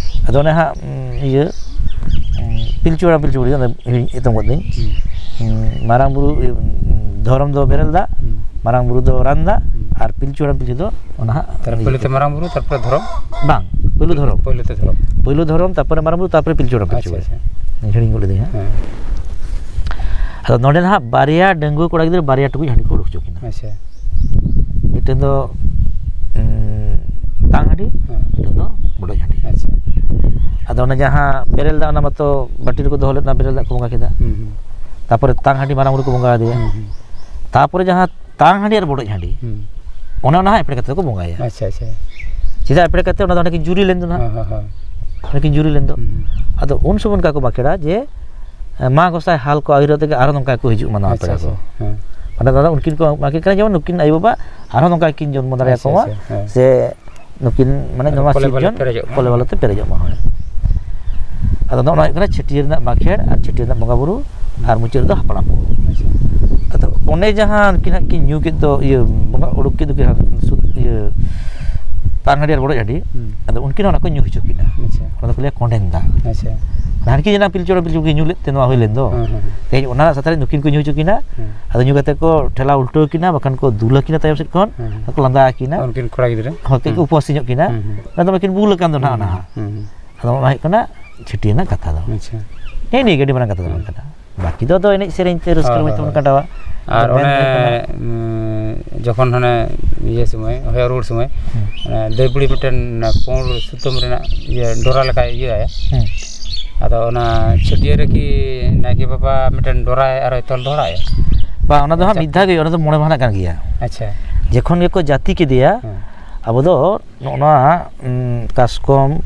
ᱟᱫᱚ ᱚᱱᱮ ᱦᱟᱸᱜ, ᱩᱸ, ᱤᱭᱟᱹ, ᱩᱸ, ᱯᱤᱞᱪᱩ ᱦᱟᱲᱟᱢ ᱯᱤᱞᱪᱩ ᱵᱩᱲᱦᱤ, ᱚᱱᱟ ᱦᱤᱲᱤᱧ ᱮᱛᱚᱢ ᱜᱚᱫ ᱫᱟᱹᱧ᱾ ᱦᱩᱸ᱾ ᱩᱸ, ᱢᱟᱨᱟᱝ ᱵᱩᱨᱩ, ᱩᱸ, ᱫᱷᱚᱨᱚᱢ ᱫᱚ ᱵᱮᱨᱮᱞ ᱫᱟᱜ, ᱦᱩᱸ᱾ ᱢᱟᱨᱟᱝ ᱵᱩᱨᱩ ᱫᱚ ᱨᱟᱱ ᱫᱟᱜ, ᱦᱩᱸ᱾ ᱟᱨ ᱯᱤᱞᱪᱩ ᱦᱟᱲᱟᱢ ᱯᱤᱞᱪᱩ ᱫᱚ ᱚᱱᱟ ᱦᱟᱸᱜ ᱛᱟᱦᱞᱮ ᱤᱭᱟᱹ ᱯᱳᱭᱞᱳ ᱛᱮ ᱠᱟᱛᱮ᱾ ᱢᱟᱨᱟᱝ ᱵᱩᱨᱩ, ᱛᱟᱨᱯᱚᱨᱮ ᱫᱷᱚᱨᱚᱢ? ᱵᱟᱝ, ᱯᱳᱭᱞᱳ ᱫᱷᱚᱨᱚᱢ᱾ ᱯᱳᱭᱞᱳ ᱛᱮ ᱫᱷᱚᱨᱚᱢ᱾ ᱯᱳᱭᱞᱳ ᱫᱷᱚᱨᱚᱢ, ᱛᱟᱨᱯᱚᱨᱮ ᱢᱟᱨᱟᱝ ᱵᱩᱨᱩ, ᱛᱟᱨᱯᱚᱨᱮ ᱯᱤᱞᱪᱩ ᱦᱟᱲᱟᱢ ᱯᱤᱞᱪᱩ ᱟᱪᱪᱷᱟ, ᱵᱩᱲᱦᱤ᱾ ᱟᱪᱪᱷᱟ᱾ ᱦᱤᱲᱤᱧ ᱜᱚᱫ ᱞᱤᱫᱟᱹᱧ ᱦᱟᱸᱜ᱾ ᱦᱮᱸ᱾ ᱟᱫᱚ ᱱᱚᱰᱮ ᱱᱟᱦᱟᱜ ᱵᱟᱨᱭᱟ ᱰᱟᱺᱜᱩᱣᱟᱹ ᱠᱚᱲᱟ ᱜᱤᱫᱽᱨᱟᱹ ᱵᱟᱨᱭᱟ ᱴᱩᱠᱩᱡ ᱦᱟᱺᱰᱤ ᱠᱚ ᱩᱰᱩᱠ ᱦᱚᱪᱚ ᱠᱤᱱᱟ᱾ ᱟᱪᱪᱷᱟ᱾ ᱢᱤᱫᱴᱮᱱ ᱫᱚ, ᱩᱸ, ᱛᱟᱝ ᱦᱟᱺᱰᱤ, ᱦᱮᱸ᱾ ᱢᱤᱫᱴᱮᱱ ᱫᱚ ᱵᱚᱰᱚᱡ ᱦᱟᱺᱰᱤ᱾ ᱟᱪᱪᱷᱟ᱾ ᱟᱫᱚ ᱚᱱᱟ ᱡᱟᱦᱟᱸ ᱵᱮᱨᱮᱞ ᱫᱟᱜ, ᱚᱱᱟ ᱢᱟᱛᱚ ᱵᱟᱹᱴᱤ ᱨᱮᱠᱚ ᱫᱚᱦᱚ ᱞᱮᱫ, ᱚᱱᱟ ᱵᱮᱨᱮᱞ ᱫᱟᱜ ᱠᱚ ᱵᱚᱸᱜᱟ ᱠᱮᱫᱟ᱾ ᱦᱩᱸ, ᱦᱩᱸ᱾ ᱛᱟᱯᱚᱨᱮ ᱛᱟᱝ ᱦᱟᱺᱰᱤ ᱢᱟᱨᱟᱝ ᱵᱩᱨᱩ ᱠᱚ ᱵᱚᱸᱜᱟ ᱟᱫᱮᱭᱟ᱾ ᱦᱩᱸ, ᱦᱩᱸ᱾ ᱛᱟᱯᱚᱨᱮ ᱡᱟᱦᱟᱸ ᱛᱟᱝ ᱦᱟᱺᱰᱤ ᱟᱨ ᱵᱚᱰᱚᱡ ᱦᱟᱺᱰᱤ, ᱦᱩᱸ᱾ ᱚᱱᱮ ᱚᱱᱟ ᱦᱚᱸ ᱮᱯᱲᱮ ᱠᱟᱛᱮ ᱠᱚ ᱵᱚᱸᱜᱟᱭᱟ᱾ ᱟᱪᱪᱷᱟ, ᱟᱪᱪᱷᱟ᱾ ᱪᱮᱫᱟᱜ ᱮᱯᱲᱮ ᱠᱟᱛᱮ? ᱚᱱᱟ ᱫᱚ ᱦᱟᱸᱰᱮ ᱠᱤᱱ ᱡᱩᱨᱤ ᱞᱮᱱ ᱫᱚ ᱱᱟᱦᱟᱜ᱾ ᱦᱮᱸ, ᱦᱮᱸ, ᱦᱮᱸ᱾ ᱦᱟᱸᱰᱮ ᱠᱤᱱ ᱡᱩᱨᱤ ᱞᱮᱱ ᱫᱚ᱾ ᱦᱩᱸ᱾ ᱟᱫᱚ ᱩᱱ ᱥᱚᱢᱚᱭ ᱚᱱᱠᱟ ᱠᱚ ᱵᱟᱸᱠᱷᱮᱲᱟ ᱡᱮ, ᱢᱟ ᱜᱚᱸᱥᱟᱭ ᱦᱟᱞ ᱠᱚ ᱟᱹᱭᱩᱨ ᱛᱮᱜᱮ ᱟᱨᱦᱚᱸ ᱱᱚᱝᱠᱟ ᱜᱮᱠᱚ ᱦᱤᱡᱩᱜ ᱢᱟ ᱱᱚᱣᱟ ᱟᱪᱪᱷᱟ, ᱯᱮᱲᱟ ᱠᱚ᱾ ᱟᱪᱪᱷᱟ, ᱦᱮᱸ᱾ ᱢᱟᱱᱮ ᱱᱚᱣᱟ ᱫᱚ ᱩᱱᱠᱤᱱ ᱠᱚ ᱵᱟᱸᱠᱷᱮᱲ ᱠᱟᱱᱟ, ᱡᱮᱢᱚᱱ ᱱᱩᱠᱤᱱ ᱟᱭᱳ ᱵᱟᱵᱟ ᱟᱨᱦᱚᱸ ᱱᱚᱝᱠᱟ ᱜᱮᱠᱤᱱ ᱡᱚᱱᱢᱚ ᱫᱟᱲᱮᱭᱟᱠᱚ ᱟᱪᱪᱷᱟ, ᱢᱟ, ᱟᱪᱪᱷᱟ, ᱦᱮᱸ᱾ ᱥᱮ ᱱᱩᱠᱤᱱ, ᱢᱟᱱᱮ, ᱟᱨ ᱱᱚᱣᱟ ᱠᱚᱞᱮ ᱵᱟᱞᱮ ᱥᱤᱨᱡᱚᱱ ᱯᱮᱨᱮᱡᱚᱜ ᱢᱟ᱾ ᱠᱚᱞᱮ ᱵᱟᱞᱮ ᱛᱮ ᱯᱮᱨᱮᱡᱚᱜ ᱢᱟ, ᱦᱳᱭ᱾ ᱟᱫᱚ ᱱᱚᱜᱼᱚ ᱱᱚᱣᱟ ᱦᱩᱭᱩᱜ ᱠᱟᱱᱟ ᱪᱷᱟᱹᱴᱭᱟᱹᱨ ᱨᱮᱱᱟᱜ ᱵᱟᱸᱠᱷᱮᱲ ᱟᱨ ᱪᱷᱟᱹᱴᱭᱟᱹᱨ ᱨᱮᱱᱟᱜ ᱵᱚᱸᱜᱟ ᱵᱩᱨᱩ ᱟᱨ ᱢᱩᱪᱟᱹᱫ ᱨᱮᱫᱚ ᱦᱟᱯᱲᱟᱢ ᱠᱚ᱾ ᱟᱪᱪᱷᱟ᱾ ᱟᱫᱚ ᱚᱱᱮ ᱡᱟᱦᱟᱸ ᱩᱱᱠᱤᱱ ᱦᱟᱸᱜ ᱠᱤᱱ ᱧᱩ ᱠᱮᱫ ᱫᱚ, ᱤᱭᱟᱹ, ᱵᱚᱸᱜᱟ ᱩᱰᱩᱠ ᱠᱮᱫ ᱫᱚᱠᱤᱱ ᱦᱟᱸᱜ ᱥᱩᱫ-, ᱤᱭᱟᱹ, ᱛᱟᱝ ᱦᱟᱺᱰᱤ ᱟᱨ ᱵᱚᱰᱚᱡ ᱦᱟᱺᱰᱤ, ᱦᱩᱸ᱾ ᱟᱫᱚ ᱩᱱᱠᱤᱱ ᱦᱚᱸ ᱚᱱᱟ ᱠᱚ ᱧᱩ ᱦᱚᱪᱚ ᱠᱤᱱᱟ᱾ ᱟᱪᱪᱷᱟ᱾ ᱚᱱᱟ ᱫᱚᱠᱚ ᱞᱟᱹᱭᱟ ᱠᱚᱸᱰᱮᱞ ᱫᱟᱜ᱾ ᱟᱪᱪᱷᱟ᱾ ᱦᱟᱱᱠᱤ ᱡᱮ ᱚᱱᱟ ᱯᱤᱞᱪᱩ ᱦᱟᱲᱟᱢ ᱯᱤᱞᱪᱩ ᱵᱩᱲᱦᱤ ᱧᱩ ᱞᱮᱫ ᱛᱮ ᱱᱚᱣᱟ ᱦᱩᱭ ᱞᱮᱱ ᱫᱚ᱾ ᱦᱮᱸ, ᱦᱮᱸ, ᱦᱮᱸ᱾ ᱛᱮᱦᱮᱧ ᱚᱱᱟ ᱥᱟᱛᱷᱟᱨᱮ ᱱᱩᱠᱤᱱ ᱠᱚ ᱧᱩ ᱦᱚᱪᱚ ᱠᱤᱱᱟ᱾ ᱦᱮᱸ᱾ ᱟᱫᱚ ᱧᱩ ᱠᱟᱛᱮ ᱠᱚ ᱴᱷᱮᱞᱟᱣ ᱩᱞᱴᱟᱹᱣ ᱠᱤᱱᱟ, ᱵᱟᱠᱷᱟᱱ ᱠᱚ ᱫᱩᱞ ᱟᱹᱠᱤᱱᱟ ᱛᱟᱭᱚᱢ ᱥᱮᱫ ᱠᱷᱚᱱ, ᱦᱮᱸ, ᱦᱮᱸ᱾ ᱟᱨ ᱠᱚ ᱞᱟᱸᱫᱟ ᱟᱹᱠᱤᱱᱟ᱾ ᱩᱱᱠᱤᱱ ᱠᱚᱲᱟ ᱜᱤᱫᱽᱨᱟᱹ᱾ ᱦᱚᱸ, ᱠᱟᱹᱡ ᱠᱚ ᱦᱮᱸ᱾ ᱩᱯᱟᱹᱥᱤ ᱧᱚᱜ ᱠᱤᱱᱟ᱾ ᱦᱮᱸ, ᱦᱮᱸ᱾ ᱚᱱᱟ ᱫᱚ ᱵᱟᱹᱠᱤᱱ ᱵᱩᱞ ᱟᱠᱟᱱ ᱫᱚ ᱱᱟᱦᱟᱜ ᱦᱮᱸ, ᱚᱱᱟ᱾ ᱦᱮᱸ, ᱦᱮᱸ᱾ ᱟᱫᱚ ᱚᱱᱟ ᱦᱩᱭᱩᱜ ᱠᱟᱱᱟ ᱪᱷᱟᱹᱴᱭᱟᱹᱨ ᱨᱮᱱᱟᱜ ᱠᱟᱛᱷᱟ ᱫᱚ᱾ ᱟᱪᱪᱷᱟ᱾ ᱱᱮᱜᱼᱮ ᱱᱤᱭᱟᱹ ᱜᱮ ᱟᱹᱰᱤ ᱢᱟᱨᱟᱝ ᱠᱟᱛᱷᱟ ᱫᱚ ᱵᱟᱝ ᱠᱟᱱᱟ᱾ ᱵᱟᱹᱠᱤ ᱫᱚ ᱟᱫᱚ ᱮᱱᱮᱡ ᱥᱮᱨᱮᱧ ᱛᱮ ᱨᱟᱹᱥᱠᱟᱹ ᱦᱳᱭ, ᱨᱚᱢᱚᱡᱽ ᱦᱳᱭ, ᱛᱮᱵᱚᱱ ᱦᱳᱭ᱾ ᱠᱟᱴᱟᱣᱟ᱾ ᱟᱨ ᱟᱫᱚ ᱢᱮᱱ ᱚᱱᱮ, ᱦᱩᱭᱩᱜ ᱠᱟᱱᱟ ᱩᱸ, ᱡᱚᱠᱷᱚᱱ ᱦᱟᱱᱮ ᱤᱭᱟᱹ ᱥᱚᱢᱚᱭ, ᱦᱚᱭᱚ ᱨᱩᱣᱟᱹᱲ ᱥᱚᱢᱚᱭ, ᱦᱩᱸ᱾ ᱚᱱᱮ ᱫᱟᱹᱭ ᱵᱩᱲᱦᱤ ᱢᱤᱫᱴᱮᱱ ᱚᱱᱟ ᱯᱩᱸᱰ ᱥᱩᱛᱟᱹᱢ ᱨᱮᱱᱟᱜ ᱤᱭᱟᱹ ᱰᱚᱨᱟ ᱞᱮᱠᱟᱭ ᱤᱭᱟᱹ ᱟᱭᱟ᱾ ᱦᱩᱸ᱾ ᱟᱫᱚ ᱚᱱᱟ ᱪᱷᱟᱹᱴᱭᱟᱹᱨ ᱨᱮᱠᱤ ᱱᱟᱭᱠᱮ ᱵᱟᱵᱟ ᱢᱤᱫᱴᱮᱱ ᱰᱚᱨᱟᱭ ᱟᱨᱚᱭ ᱛᱚᱞ ᱫᱚᱦᱚᱲᱟᱭᱟ? ᱵᱟᱝ, ᱚᱱᱟ ᱫᱚ ᱦᱟᱸᱜ ᱟᱪᱪᱷᱟ᱾ ᱢᱤᱫ ᱫᱷᱟᱣ ᱜᱮ ᱦᱩᱭᱩᱜᱼᱟ, ᱚᱱᱟ ᱫᱚ ᱢᱚᱬᱮ ᱢᱟᱦᱟ ᱨᱮᱱᱟᱜ ᱠᱟᱱ ᱜᱮᱭᱟ᱾ ᱟᱪᱪᱷᱟ᱾ ᱡᱚᱠᱷᱚᱱ ᱜᱮᱠᱚ ᱡᱟᱹᱛᱤ ᱠᱮᱫᱮᱭᱟ, ᱦᱮᱸ᱾ ᱟᱵᱚ ᱫᱚ ᱱᱚᱜᱼᱚ ᱱᱚᱣᱟ, ᱩᱸ, ᱠᱟᱥᱠᱚᱢ,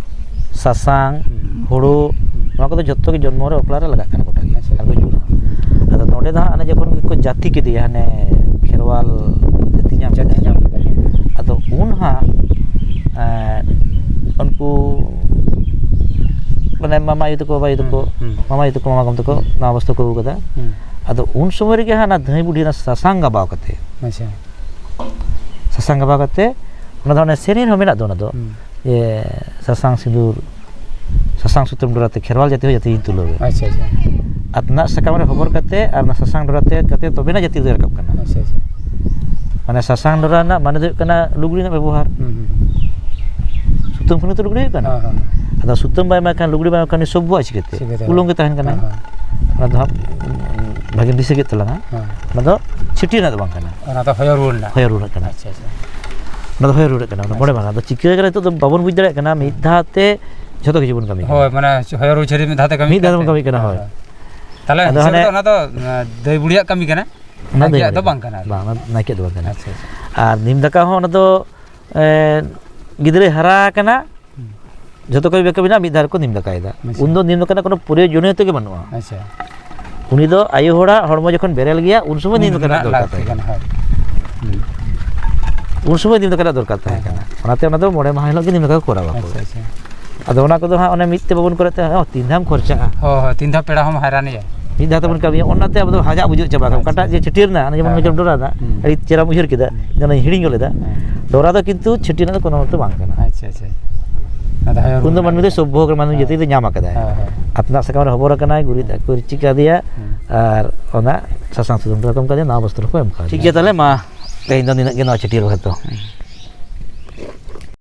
ᱥᱟᱥᱟᱝ, ᱦᱩᱸ᱾ ᱦᱩᱲᱩ, ᱦᱩᱸ᱾ ᱱᱚᱣᱟ ᱠᱚᱫᱚ ᱡᱚᱛᱚ ᱜᱮ ᱡᱚᱱᱢᱚ ᱨᱮ ᱵᱟᱯᱞᱟ ᱨᱮ ᱞᱟᱜᱟᱜ ᱠᱟᱱᱟ ᱜᱚᱴᱟ ᱜᱮ᱾ ᱟᱪᱪᱷᱟ᱾ ᱟᱨ ᱠᱚ ᱡᱩᱲᱟ᱾ ᱟᱫᱚ ᱱᱚᱰᱮ ᱫᱚ ᱦᱟᱸᱜ ᱚᱱᱮ ᱡᱚᱠᱷᱚᱱ ᱜᱮᱠᱚ ᱡᱟᱹᱛᱤ ᱠᱮᱫᱮᱭᱟ, ᱦᱟᱱᱮ ᱠᱷᱮᱨᱣᱟᱞ ᱡᱟᱹᱛᱤ ᱧᱟᱢ ᱡᱟᱹᱛᱤ ᱠᱮᱫᱟ᱾ ᱧᱟᱢ ᱠᱮᱫᱟ᱾ ᱟᱫᱚ ᱩᱱ ᱦᱟᱸᱜ, ᱮᱸ, ᱩᱱᱠᱩ ᱢᱟᱱᱮ ᱢᱟᱢᱟ ᱟᱭᱳ ᱛᱟᱠᱚ, ᱵᱟᱵᱟ ᱟᱭᱳ ᱛᱟᱠᱚ, ᱦᱩᱸ, ᱦᱩᱸ᱾ ᱢᱟᱢᱟ ᱟᱭᱳ ᱛᱟᱠᱚ, ᱢᱟᱢᱟ ᱜᱚᱢ ᱛᱟᱠᱚ ᱱᱟᱣᱟ ᱵᱚᱥᱛᱨᱚ ᱠᱚ ᱟᱹᱜᱩ ᱠᱟᱫᱟ᱾ ᱦᱩᱸ᱾ ᱟᱫᱚ ᱩᱱ ᱥᱚᱢᱚᱭ ᱨᱮᱜᱮ ᱦᱟᱸᱜ ᱚᱱᱟ ᱫᱷᱟᱹᱭ ᱵᱩᱰᱷᱤ ᱚᱱᱟ ᱥᱟᱥᱟᱝ ᱜᱟᱵᱟᱣ ᱠᱟᱛᱮ, ᱟᱪᱪᱷᱟ᱾ ᱥᱟᱥᱟᱝ ᱜᱟᱵᱟᱣ ᱠᱟᱛᱮ, ᱚᱱᱟ ᱫᱚ ᱚᱱᱮ ᱥᱮᱨᱮᱧ ᱨᱮᱦᱚᱸ ᱢᱮᱱᱟᱜ ᱫᱚ, ᱚᱱᱟ ᱫᱚ, ᱦᱩᱸ᱾ ᱡᱮ ᱥᱟᱥᱟᱝ ᱥᱤᱸᱫᱩᱨ, ᱥᱟᱥᱟᱝ ᱥᱩᱛᱟᱹᱢ ᱰᱚᱨᱟ ᱛᱮ ᱠᱷᱮᱨᱣᱟᱞ ᱡᱟᱹᱛᱤ ᱦᱚᱸ ᱡᱟᱹᱛᱤᱧ ᱛᱩᱞᱟᱹᱣᱟ᱾ ᱟᱪᱪᱷᱟ, ᱟᱪᱪᱷᱟ᱾ ᱟᱛᱱᱟᱜ ᱥᱟᱠᱟᱢ ᱨᱮ ᱦᱚᱵᱚᱨ ᱠᱟᱛᱮ ᱟᱨ ᱚᱱᱟ ᱥᱟᱥᱟᱝ ᱰᱚᱨᱟ ᱛᱮ ᱠᱟᱛᱮ ᱛᱚᱵᱮᱱᱟ ᱡᱟᱹᱛᱤ ᱫᱚᱭ ᱨᱟᱠᱟᱵ ᱠᱟᱱᱟ᱾ ᱟᱪᱪᱷᱟ, ᱟᱪᱪᱷᱟ᱾ ᱢᱟᱱᱮ ᱥᱟᱥᱟᱝ ᱰᱚᱨᱟ ᱨᱮᱱᱟᱜ ᱢᱟᱱᱮ ᱫᱚ ᱦᱩᱭᱩᱜ ᱠᱟᱱᱟ ᱞᱩᱜᱽᱲᱤ ᱨᱮᱱᱟᱜ ᱵᱮᱵᱚᱦᱟᱨ᱾ ᱦᱩᱸ, ᱦᱩᱸ, ᱦᱩᱸ᱾ ᱥᱩᱛᱟᱹᱢ ᱠᱷᱚᱱ ᱜᱮᱛᱚ ᱞᱩᱜᱽᱲᱤ ᱦᱩᱭᱩᱜ ᱠᱟᱱᱟ᱾ ᱦᱮᱸ, ᱦᱮᱸ, ᱦᱮᱸ᱾ ᱟᱫᱚ ᱥᱩᱛᱟᱹᱢ ᱵᱟᱭ ᱮᱢᱟᱭ ᱠᱷᱟᱱ, ᱞᱩᱜᱽᱲᱤ ᱵᱟᱭ ᱮᱢᱟᱭ ᱠᱷᱟᱱ, ᱩᱱᱤ ᱥᱚᱵᱵᱚᱣᱟᱜ ᱪᱤᱠᱟᱹᱛᱮ? ᱪᱤᱠᱟᱹᱛᱮ? ᱩᱞᱚᱝ ᱜᱮ ᱛᱟᱦᱮᱱ ᱠᱟᱱᱟᱭ᱾ ᱦᱮᱸ, ᱦᱮᱸ᱾ ᱚᱱᱟ ᱫᱚ ᱦᱟᱸᱜ, ᱵᱷᱟᱜᱮᱢ ᱫᱤᱥᱟᱹ ᱠᱮᱫ ᱛᱟᱞᱟᱝᱟ᱾ ᱦᱮᱸ᱾ ᱚᱱᱟ ᱫᱚ ᱪᱷᱟᱹᱴᱭᱟᱹᱨ ᱨᱮᱱᱟᱜ ᱫᱚ ᱵᱟᱝ ᱠᱟᱱᱟ᱾ ᱚᱱᱟ ᱫᱚ ᱦᱚᱭᱚ ᱨᱩᱣᱟᱹᱲ ᱨᱮᱱᱟᱜ᱾ ᱦᱚᱭᱚ ᱨᱩᱣᱟᱹᱲ ᱨᱮᱱᱟᱜ ᱠᱟᱱᱟ᱾ ᱟᱪᱪᱷᱟ, ᱟᱪᱪᱷᱟ᱾ ᱚᱱᱟ ᱫᱚ ᱦᱚᱭᱚ ᱨᱩᱣᱟᱹᱲᱚᱜ ᱠᱟᱱᱟ, ᱚᱱᱟ ᱢᱚᱬᱮ ᱢᱟᱦᱟ ᱫᱚ ᱪᱤᱠᱟᱹ ᱠᱟᱱᱟ ᱱᱤᱛᱚᱜ ᱫᱚ ᱵᱟᱵᱚᱱ ᱵᱩᱡᱽ ᱫᱟᱲᱮᱭᱟᱜ ᱠᱟᱱᱟ᱾ ᱢᱤᱫ ᱫᱷᱟᱣ ᱛᱮ ᱡᱷᱚᱛᱚ ᱠᱤᱪᱷᱩ ᱵᱚᱱ ᱠᱟᱹᱢᱤ ᱠᱟᱱᱟ᱾ ᱦᱳᱭ, ᱢᱟᱱᱮ ᱦᱚᱭᱚ ᱨᱩᱣᱟᱹᱲ ᱪᱷᱟᱹᱲᱤ ᱢᱤᱫ ᱫᱷᱟᱣ ᱛᱮ ᱠᱟᱹᱢᱤ ᱢᱤᱫ ᱫᱷᱟᱣ ᱠᱟᱱᱟ᱾ ᱛᱮᱵᱚᱱ ᱠᱟᱹᱢᱤ ᱠᱟᱱᱟ, ᱦᱳᱭ᱾ ᱦᱳᱭ᱾ ᱛᱟᱦᱞᱮ ᱟᱫᱚ ᱦᱤᱥᱟᱹᱵ ᱦᱟᱱᱮ ᱨᱮᱫᱚ ᱚᱱᱟ ᱫᱚ, ᱮ, ᱫᱟᱹᱭ ᱵᱩᱲᱤᱭᱟᱜ ᱠᱟᱹᱢᱤ ᱠᱟᱱᱟ᱾ ᱚᱱᱟ ᱫᱚ ᱱᱟᱭᱠᱮᱭᱟᱜ ᱫᱚ ᱵᱟᱝ ᱠᱟᱱᱟ᱾ ᱵᱟᱝ, ᱚᱱᱟ ᱱᱟᱭᱠᱮᱭᱟᱜ ᱫᱚ ᱵᱟᱝ ᱠᱟᱱᱟ᱾ ᱟᱪᱪᱷᱟ, ᱟᱪᱪᱷᱟ᱾ ᱟᱨ ᱱᱤᱢ ᱫᱟᱠᱟ ᱦᱚᱸ ᱚᱱᱟ ᱫᱚ, ᱮ, ᱜᱤᱫᱽᱨᱟᱹᱭ ᱦᱟᱨᱟ ᱟᱠᱟᱱᱟ, ᱦᱩᱸ᱾ ᱡᱷᱚᱛᱚ ᱠᱚ ᱵᱮᱠᱮ ᱢᱮᱱᱟᱜᱼᱟ, ᱢᱤᱫ ᱫᱷᱟᱣ ᱨᱮᱠᱚ ᱱᱤᱢ ᱫᱟᱠᱟᱭᱮᱫᱟ᱾ ᱟᱪᱪᱷᱟ᱾ ᱩᱱᱫᱚ ᱱᱤᱢ ᱫᱟᱠᱟ ᱨᱮᱱᱟᱜ ᱠᱳᱱᱳ ᱯᱨᱚᱭᱳᱡᱚᱱᱤᱭᱚᱛᱟ ᱜᱮ ᱵᱟᱹᱱᱩᱜᱼᱟ᱾ ᱟᱪᱪᱷᱟ᱾ ᱩᱱᱤ ᱫᱚ ᱟᱭᱳ ᱦᱚᱲᱟᱜ ᱦᱚᱲᱢᱚ ᱡᱚᱠᱷᱚᱱ ᱵᱮᱨᱮᱞ ᱜᱮᱭᱟ, ᱩᱱ ᱥᱚᱢᱚᱭ ᱱᱤᱢ ᱫᱟᱠᱟ ᱨᱮᱱᱟᱜ ᱫᱚᱨᱠᱟᱨ ᱞᱟᱹᱠᱛᱤ ᱛᱟᱭ ᱠᱟᱱᱟ, ᱠᱟᱱᱟ᱾ ᱦᱳᱭ᱾ ᱦᱩᱸ᱾ ᱩᱱ ᱥᱚᱢᱚᱭ ᱱᱤᱢ ᱫᱟᱠᱟ ᱨᱮᱱᱟᱜ ᱫᱚᱨᱠᱟᱨ ᱛᱟᱦᱮᱸ ᱦᱮᱸ, ᱠᱟᱱᱟ᱾ ᱦᱮᱸ᱾ ᱚᱱᱟᱛᱮ ᱚᱱᱟ ᱫᱚ ᱢᱚᱬᱮ ᱢᱟᱦᱟ ᱦᱤᱞᱳᱜ ᱜᱮ ᱱᱤᱢ ᱫᱟᱠᱟ ᱠᱚ ᱠᱚᱨᱟᱣᱟ ᱠᱚ᱾ ᱟᱪᱪᱷᱟ, ᱟᱪᱪᱷᱟ᱾ ᱟᱫᱚ ᱚᱱᱟ ᱠᱚᱫᱚ ᱦᱟᱸᱜ ᱚᱱᱮ ᱢᱤᱫ ᱛᱮ ᱵᱟᱵᱚᱱ ᱠᱚᱨᱟᱣ ᱛᱮ, ᱦᱚᱸ, ᱛᱤᱱ ᱫᱷᱟᱣ ᱮᱢ ᱠᱷᱚᱨᱪᱟᱜᱼᱟ? ᱦᱳᱭ, ᱦᱳᱭ, ᱛᱤᱱ ᱫᱷᱟᱣ ᱯᱮᱲᱟ ᱦᱚᱸᱢ ᱦᱟᱭᱨᱟᱱᱮᱭᱟ᱾ ᱢᱤᱫ ᱫᱷᱟᱣ ᱛᱮᱵᱚᱱ ᱠᱟᱹᱢᱤᱭᱟ, ᱚᱱᱟᱛᱮ ᱟᱵᱚ ᱫᱚ ᱦᱟᱡᱟᱜ ᱵᱩᱡᱷᱟᱹᱜ ᱪᱟᱵᱟ ᱠᱚᱜᱼᱟ᱾ ᱟᱪᱪᱷᱟ, ᱚᱠᱟᱴᱟᱜ ᱡᱮ ᱟᱪᱪᱷᱟ᱾ ᱪᱷᱟᱹᱴᱭᱟᱹᱨ ᱨᱮᱱᱟᱜ, ᱚᱱᱮ ᱡᱮᱢᱚᱱ ᱦᱮᱸ, ᱢᱤᱫᱴᱮᱱ ᱦᱮᱸ᱾ ᱰᱚᱨᱟ ᱨᱮᱱᱟᱜ, ᱦᱩᱸ᱾ ᱟᱹᱰᱤ ᱪᱮᱦᱨᱟᱢ ᱩᱭᱦᱟᱹᱨ ᱠᱮᱫᱟ, ᱦᱮᱸ᱾ ᱡᱮ ᱚᱱᱟᱧ ᱦᱤᱲᱤᱧ ᱜᱚᱫ ᱞᱮᱫᱟ᱾ ᱦᱮᱸ᱾ ᱰᱚᱨᱟ ᱫᱚ ᱠᱤᱱᱛᱩ ᱪᱷᱟᱹᱴᱭᱟᱹᱨ ᱨᱮᱱᱟᱜ ᱫᱚ ᱠᱳᱱᱳ ᱢᱚᱛᱚ ᱵᱟᱝ ᱠᱟᱱᱟ᱾ ᱟᱪᱪᱷᱟ, ᱟᱪᱪᱷᱟ᱾ ᱚᱱᱟ ᱫᱚ ᱦᱚᱭᱚ ᱩᱱ ᱫᱚ ᱨᱩᱣᱟᱹᱲ ᱢᱟᱹᱱᱢᱤ ᱫᱚ ᱨᱮᱱᱟᱜ ᱥᱚᱵᱵᱷᱚ ᱠᱟᱱᱟ, ᱢᱟᱹᱱᱢᱤ ᱦᱮᱸ᱾ ᱡᱟᱹᱛᱤ ᱫᱚ ᱧᱟᱢ ᱟᱠᱟᱫᱟᱭ᱾ ᱦᱮᱸ, ᱦᱮᱸ᱾ ᱟᱛᱱᱟᱜ ᱥᱟᱠᱟᱢ ᱨᱮ ᱦᱚᱵᱚᱨ ᱟᱠᱟᱱᱟᱭ, ᱜᱩᱨᱤᱡ ᱫᱟᱜ ᱠᱚ ᱤᱨᱪᱤ ᱠᱟᱫᱮᱭᱟ, ᱦᱮᱸ᱾ ᱟᱨ ᱚᱱᱟ ᱥᱟᱥᱟᱝ ᱥᱩᱛᱟᱹᱢ ᱛᱮ ᱠᱚ ᱮᱢ ᱠᱟᱫᱮᱭᱟ, ᱱᱟᱣᱟ ᱵᱚᱥᱛᱨᱚ ᱠᱚ ᱮᱢ ᱠᱟᱫᱮᱭᱟ᱾ ᱴᱷᱤᱠ ᱜᱮᱭᱟ, ᱛᱟᱦᱞᱮ ᱢᱟ ᱛᱮᱦᱮᱧ ᱫᱚ ᱱᱤᱱᱟᱹᱜ ᱜᱮ, ᱱᱚᱣᱟ ᱪᱷᱟᱹᱴᱭᱟᱹᱨ ᱵᱟᱠᱷᱨᱟ ᱫᱚ᱾ ᱦᱮᱸ᱾